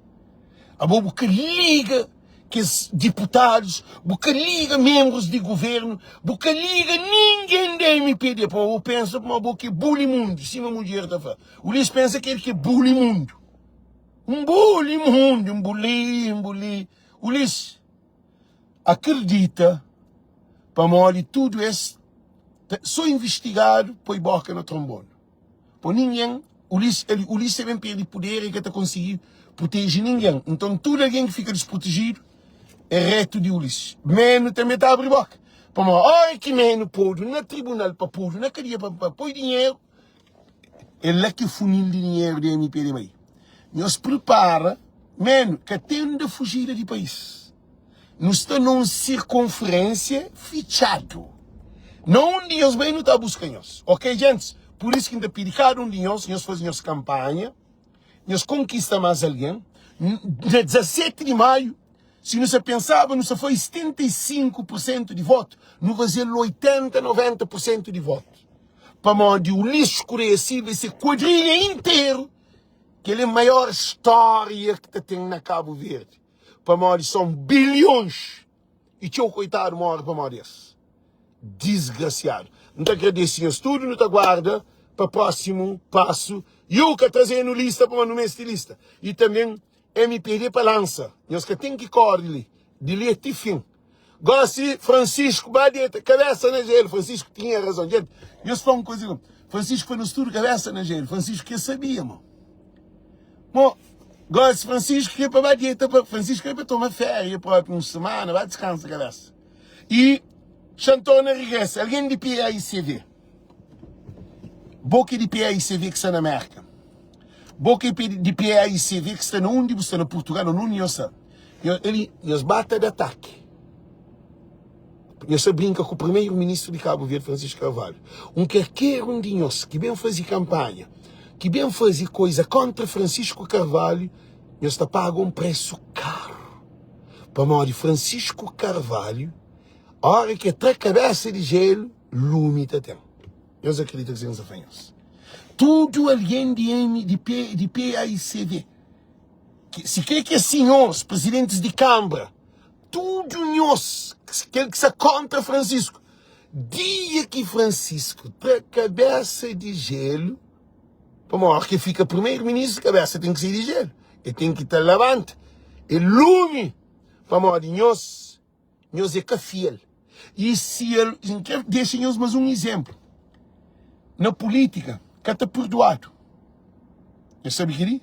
Abo bu ka liga kes diputadus, bu ka liga membrus di guvernu, bu ka liga ningen di MPD, pamodi bu pensa kuma bo ke buli mundu, sima mudjer ta fla. Ulisses pensa ke el ke buli mundu. N buli mundu, N buli, N buli. Ulisses, akredita pamodi tudu es ta so investigadu poi boka na trombonu. Po ningen, Ulisses, el, Ulisses ben perde puder e ka ta konsigi proteje ningen. Nton, tudu algen ki fika desprotejidu é retu di Ulisses. Menu tanbe ta abri boka. Pamodi ora ki Menu podu na tribunal pa podu na kadia pa, pa poi dinheru, é la ki funil di dinheru di MPD bai. Nhos pripara, Menu, ka ten da fujida di país. Nu sta na un sirkonferensia fitxadu. Na undi nhos bai, nu ta buska nhos. Ok, gentis? Pur isu ki N ta pidi kada un di nhos, nhos faze nhos kanpanha, nhos konkista más algen. Na 17 di maiu, si nu sa pensaba nu sa faze 75 pur sentu di votu, nu faze-l 80, 90 pur sentu di votu. Pamodi Ulisses Correia Silva e se kuadrilha interu, kel é maior stória ki ta ten na Kabu Verdi. Pamodi son bilhons i txeu koitadu mori pamodi es. Disgrasiadu. N ta agradese nhos tudu, nu ta guarda pa prósimu pasu. Yuka traze-nu lista pamodi nu meste lista. I tanben MPD pa lansa. Nhos ka ten ki kóre li. Di li é ti fin. Gósi Francisco ba deta kabésa na jelu. Francisco tinha razon. Djente, nhos fla un kuza li. Francisco fla nos tudu kabésa na jelu. Francisco ke sabia mo. Mo, gósi Francisco ke pa ba deta pa Francisco ke pa toma féria própi un semana, ba diskansa kabésa. I xa N torna regresa. Algen di PAICV. Bo ki di PAICV ki sta na Mérka. Bo ki di PAICV ki sta na undi bu sta na Portugal ou na undi nhos sta. Nhos ali nhos ba ta da ataki. Nhos sta brinka ku primeiro ministro di Cabo Verde Francisco Carvalho. Un kerker un di nhos ki ben fazi kampanha, ki ben fazi koisa kontra Francisco Carvalho, nhos ta paga un presu karu. Pamodi Francisco Carvalho, ora ki e tra kabesa di jelu, lumi ta ten. Nhos akredita kuzê ki N sta fla nhos? Tudu algen di M, di P, di PAICV, ki, si kre ki é sinhors, prizidentis di kanbra, tudu nhos, kel ki sta kontra Francisco, dia ki Francisco tra kabesa di jelu, pamodi ora ki el fika primeru ministru, kabesa ten ki sai di jelu, el ten ki ta labanta, é lumi, pamodi nhos. Nhos é ka fiel. I si el, N kre dexa nhos mas un izénplu. Na pulítika, ka ta purduadu. Nhos sabe kel-li?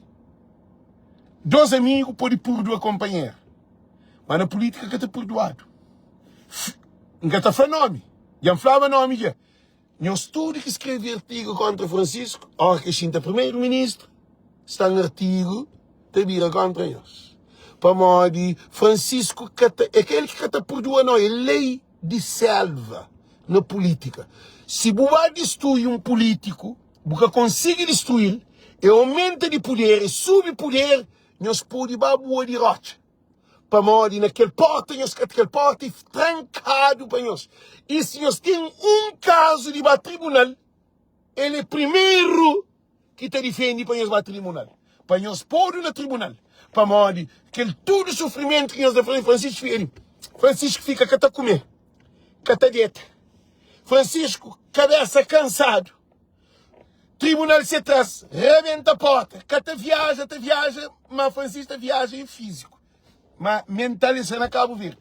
Dos amigu pode púrdua konpanheru, má na pulítika ka ta purduadu. N ka ta fla nómi, dja N flaba nómi dja. Nhos tudu ki skrebe artigu kontra Francisco, ora ki xinta primeru ministru, sta n artigu ta bira kontra nhos. Pamodi Francisco ka ta, é kel ki ka ta purdua no, é lei di selva na pulitika. Si bu ba distrui un pulitiku, bu ka konsigi distruil, e aumenta di puder, e subi puder, nhos pudi ba bua di rotxa. Pamodi na kel porta nhos ka kel porta e trankadu pa nhos. I si nhos ten un kazu di ba tribunal, el é primeru ki ta difendi pa nhos ba tribunal. Pa nhos podu na tribunal. Pamodi kel tudu sufrimentu ki nhos da Francisco fika li. Francisco fika ka ta kume, ka ta deta. Francisco kabesa kansadu. Tribunal se tras, rebenta porta, ka ta viaja, ta viaja, ma Francisco ta viaja em físico, ma mental sta na Cabo Verde.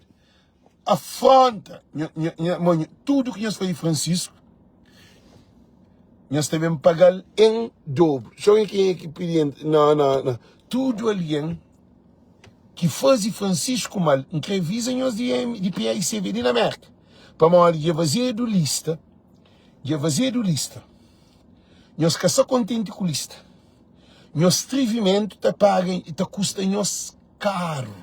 Afronta nha, nha, nha, mo, nha, tudo que nhos faze Francisco, nhos ta ben pagal em dobro. Deixa eu ver quem é que pedi. Não, não, não. Tudo alguém que faze Francisco mal, n kre avisa nhos di, M, di PAICV di na Merka. Pamodi dja fazedu lista, dja fazedu lista. Nhos ka sta kontenti ku lista. Nhos trivimentu ta paga, ta kusta nhos karu.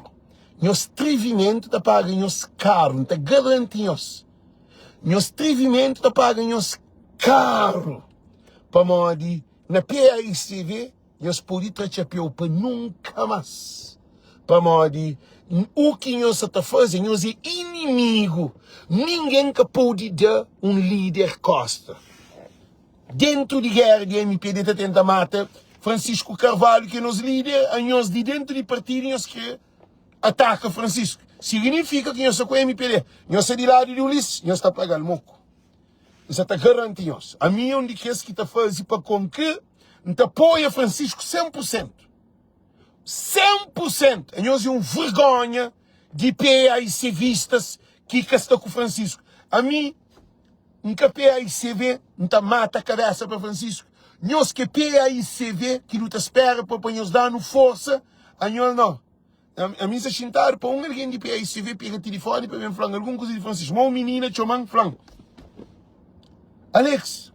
Nhos trivimentu ta paga nhos karu. N ta garanti nhos. Nhos trivimentu ta paga nhos karu. Pamodi na PAICV nhos pode tra txapéu pa nunka más. Pamodi u ki nhos sa ta faze, nhos é inimigu. Ningen ka pode da un líder kosta. Dentu di géra di MPD ta tenta mata Francisco Carvalho ki é nos líder, anhos di dentu di partidu nhos kre ataka Francisco. Siginifika ki nhos sta ku MPD. Nhos sta di ladu di Ulisses, nhos ta paga-l moku. N sa ta garanti nhos, ami é un di kes ki ta faze pa kon ki N ta apoia Francisco 100 pur sentu. 100 pur sentu! Anhos é un vergonha di PAICvistas ki ka sta ku Francisco. Ami N ka PAICV, N ta mata kabesa pa Francisco. Nhos ki é PAICV, ki nu ta spera pa pa nhos da-nu forsa, anhos no. Ami N sta xintadu pa un algen di PAICV pega tilifoni pa ben fla-m algun kuza di Francisco. Ma un minina txoma-m, fla-m, Alex,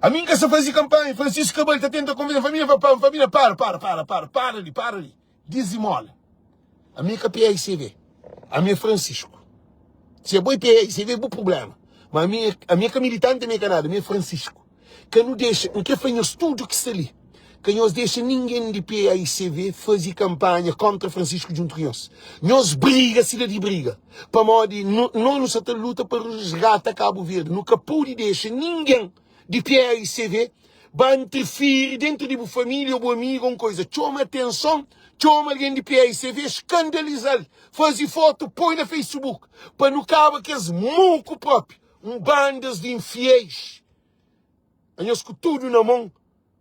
ami N ka sta faze kanpanha, Francisco Cabral ta tenta konvense-m. Família fla, pa, família, para, para, para, para, para li, para li. Dizimola. Ami é ka PAICV. Ami é Francisco. Se abo é PAICV é bu problema. Ma ami, ami é ka militante, ami é ka nada. Ami é Francisco. Ka nu dexa, N kre fla nhos tudu ki sta li, ka nhos dexa ningen di PAICV faze kanpanha kontra Francisco djuntu ku nhos. Nhos briga si da di briga. Pamodi no nu sa ta luta pa resgata Kabu Verdi. Nu ka pode dexa ningen di PAICV ba interfiri dentru di bu família ô bu amigu ô un koisa. Txoma atenson, txoma algen di PAICV, skandaliza-l, faze fotu, poi na Facebook pa nu kaba kes muku propi, un bandas di infiéis. Anhos ku tudu na mon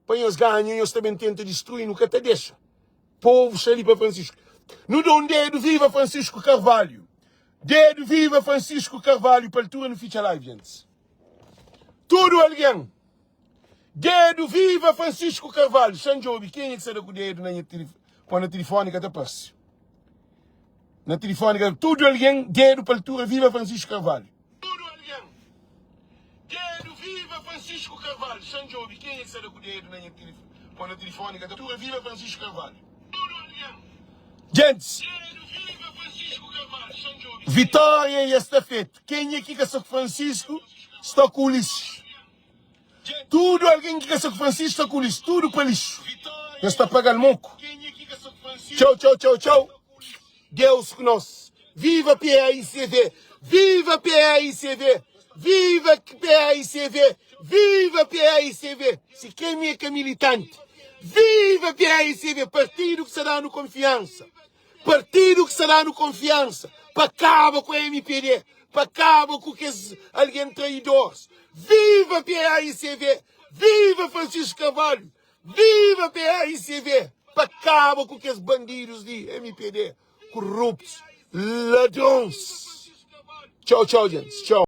pa nhos ganha, nhos ta ben tenta distrui, nu ka ta dexa. Povu sta li pa Francisco. Nu da un dedu viva Francisco Carvalho. Dedu viva Francisco Carvalho pa altura nu fitxa live, gentis. Tudu algen. Dedu viva Francisco Carvalho. Xa N djobe kenha ki sta da ku dedu na nha tilifoni. Pô na tilifoni ka ta parse. Na tilifoni ka tudu algen dedu pa altura viva Francisco Carvalho. Tudu algen dedu viva Francisco Carvalho. Xa N djobe kenha ki sta da ku dedu na nha tilifoni. Pô na tilifoni ka ta altura viva Francisco Carvalho. Tudu algen Gentis. Vitória ya sta fetu. Kenha ki ka sta ku Francisco sta ku Ulisses. Tudu algen ki ka sta ku Francisco sta ku Ulisses. Tudu pa lixu. Nhos ta paga-l moku. Txau, txau, txau, txau. Deus ku nos. Viva PAICV! Viva PAICV! Viva PAICV! Viva PAICV! Si ken mi é ka militanti. Viva PAICV! Partidu ki sta da-nu konfiansa. Partidu ki sta da-nu konfiansa pa kaba ku MPD, pa kaba ku kes algen traidores. Viva PAICV! Viva Francisco Carvalho! Viva PAICV! Pa kaba ku kes bandidus di MPD, kuruptus, ladrons. Txau, txau, gentis. Txau.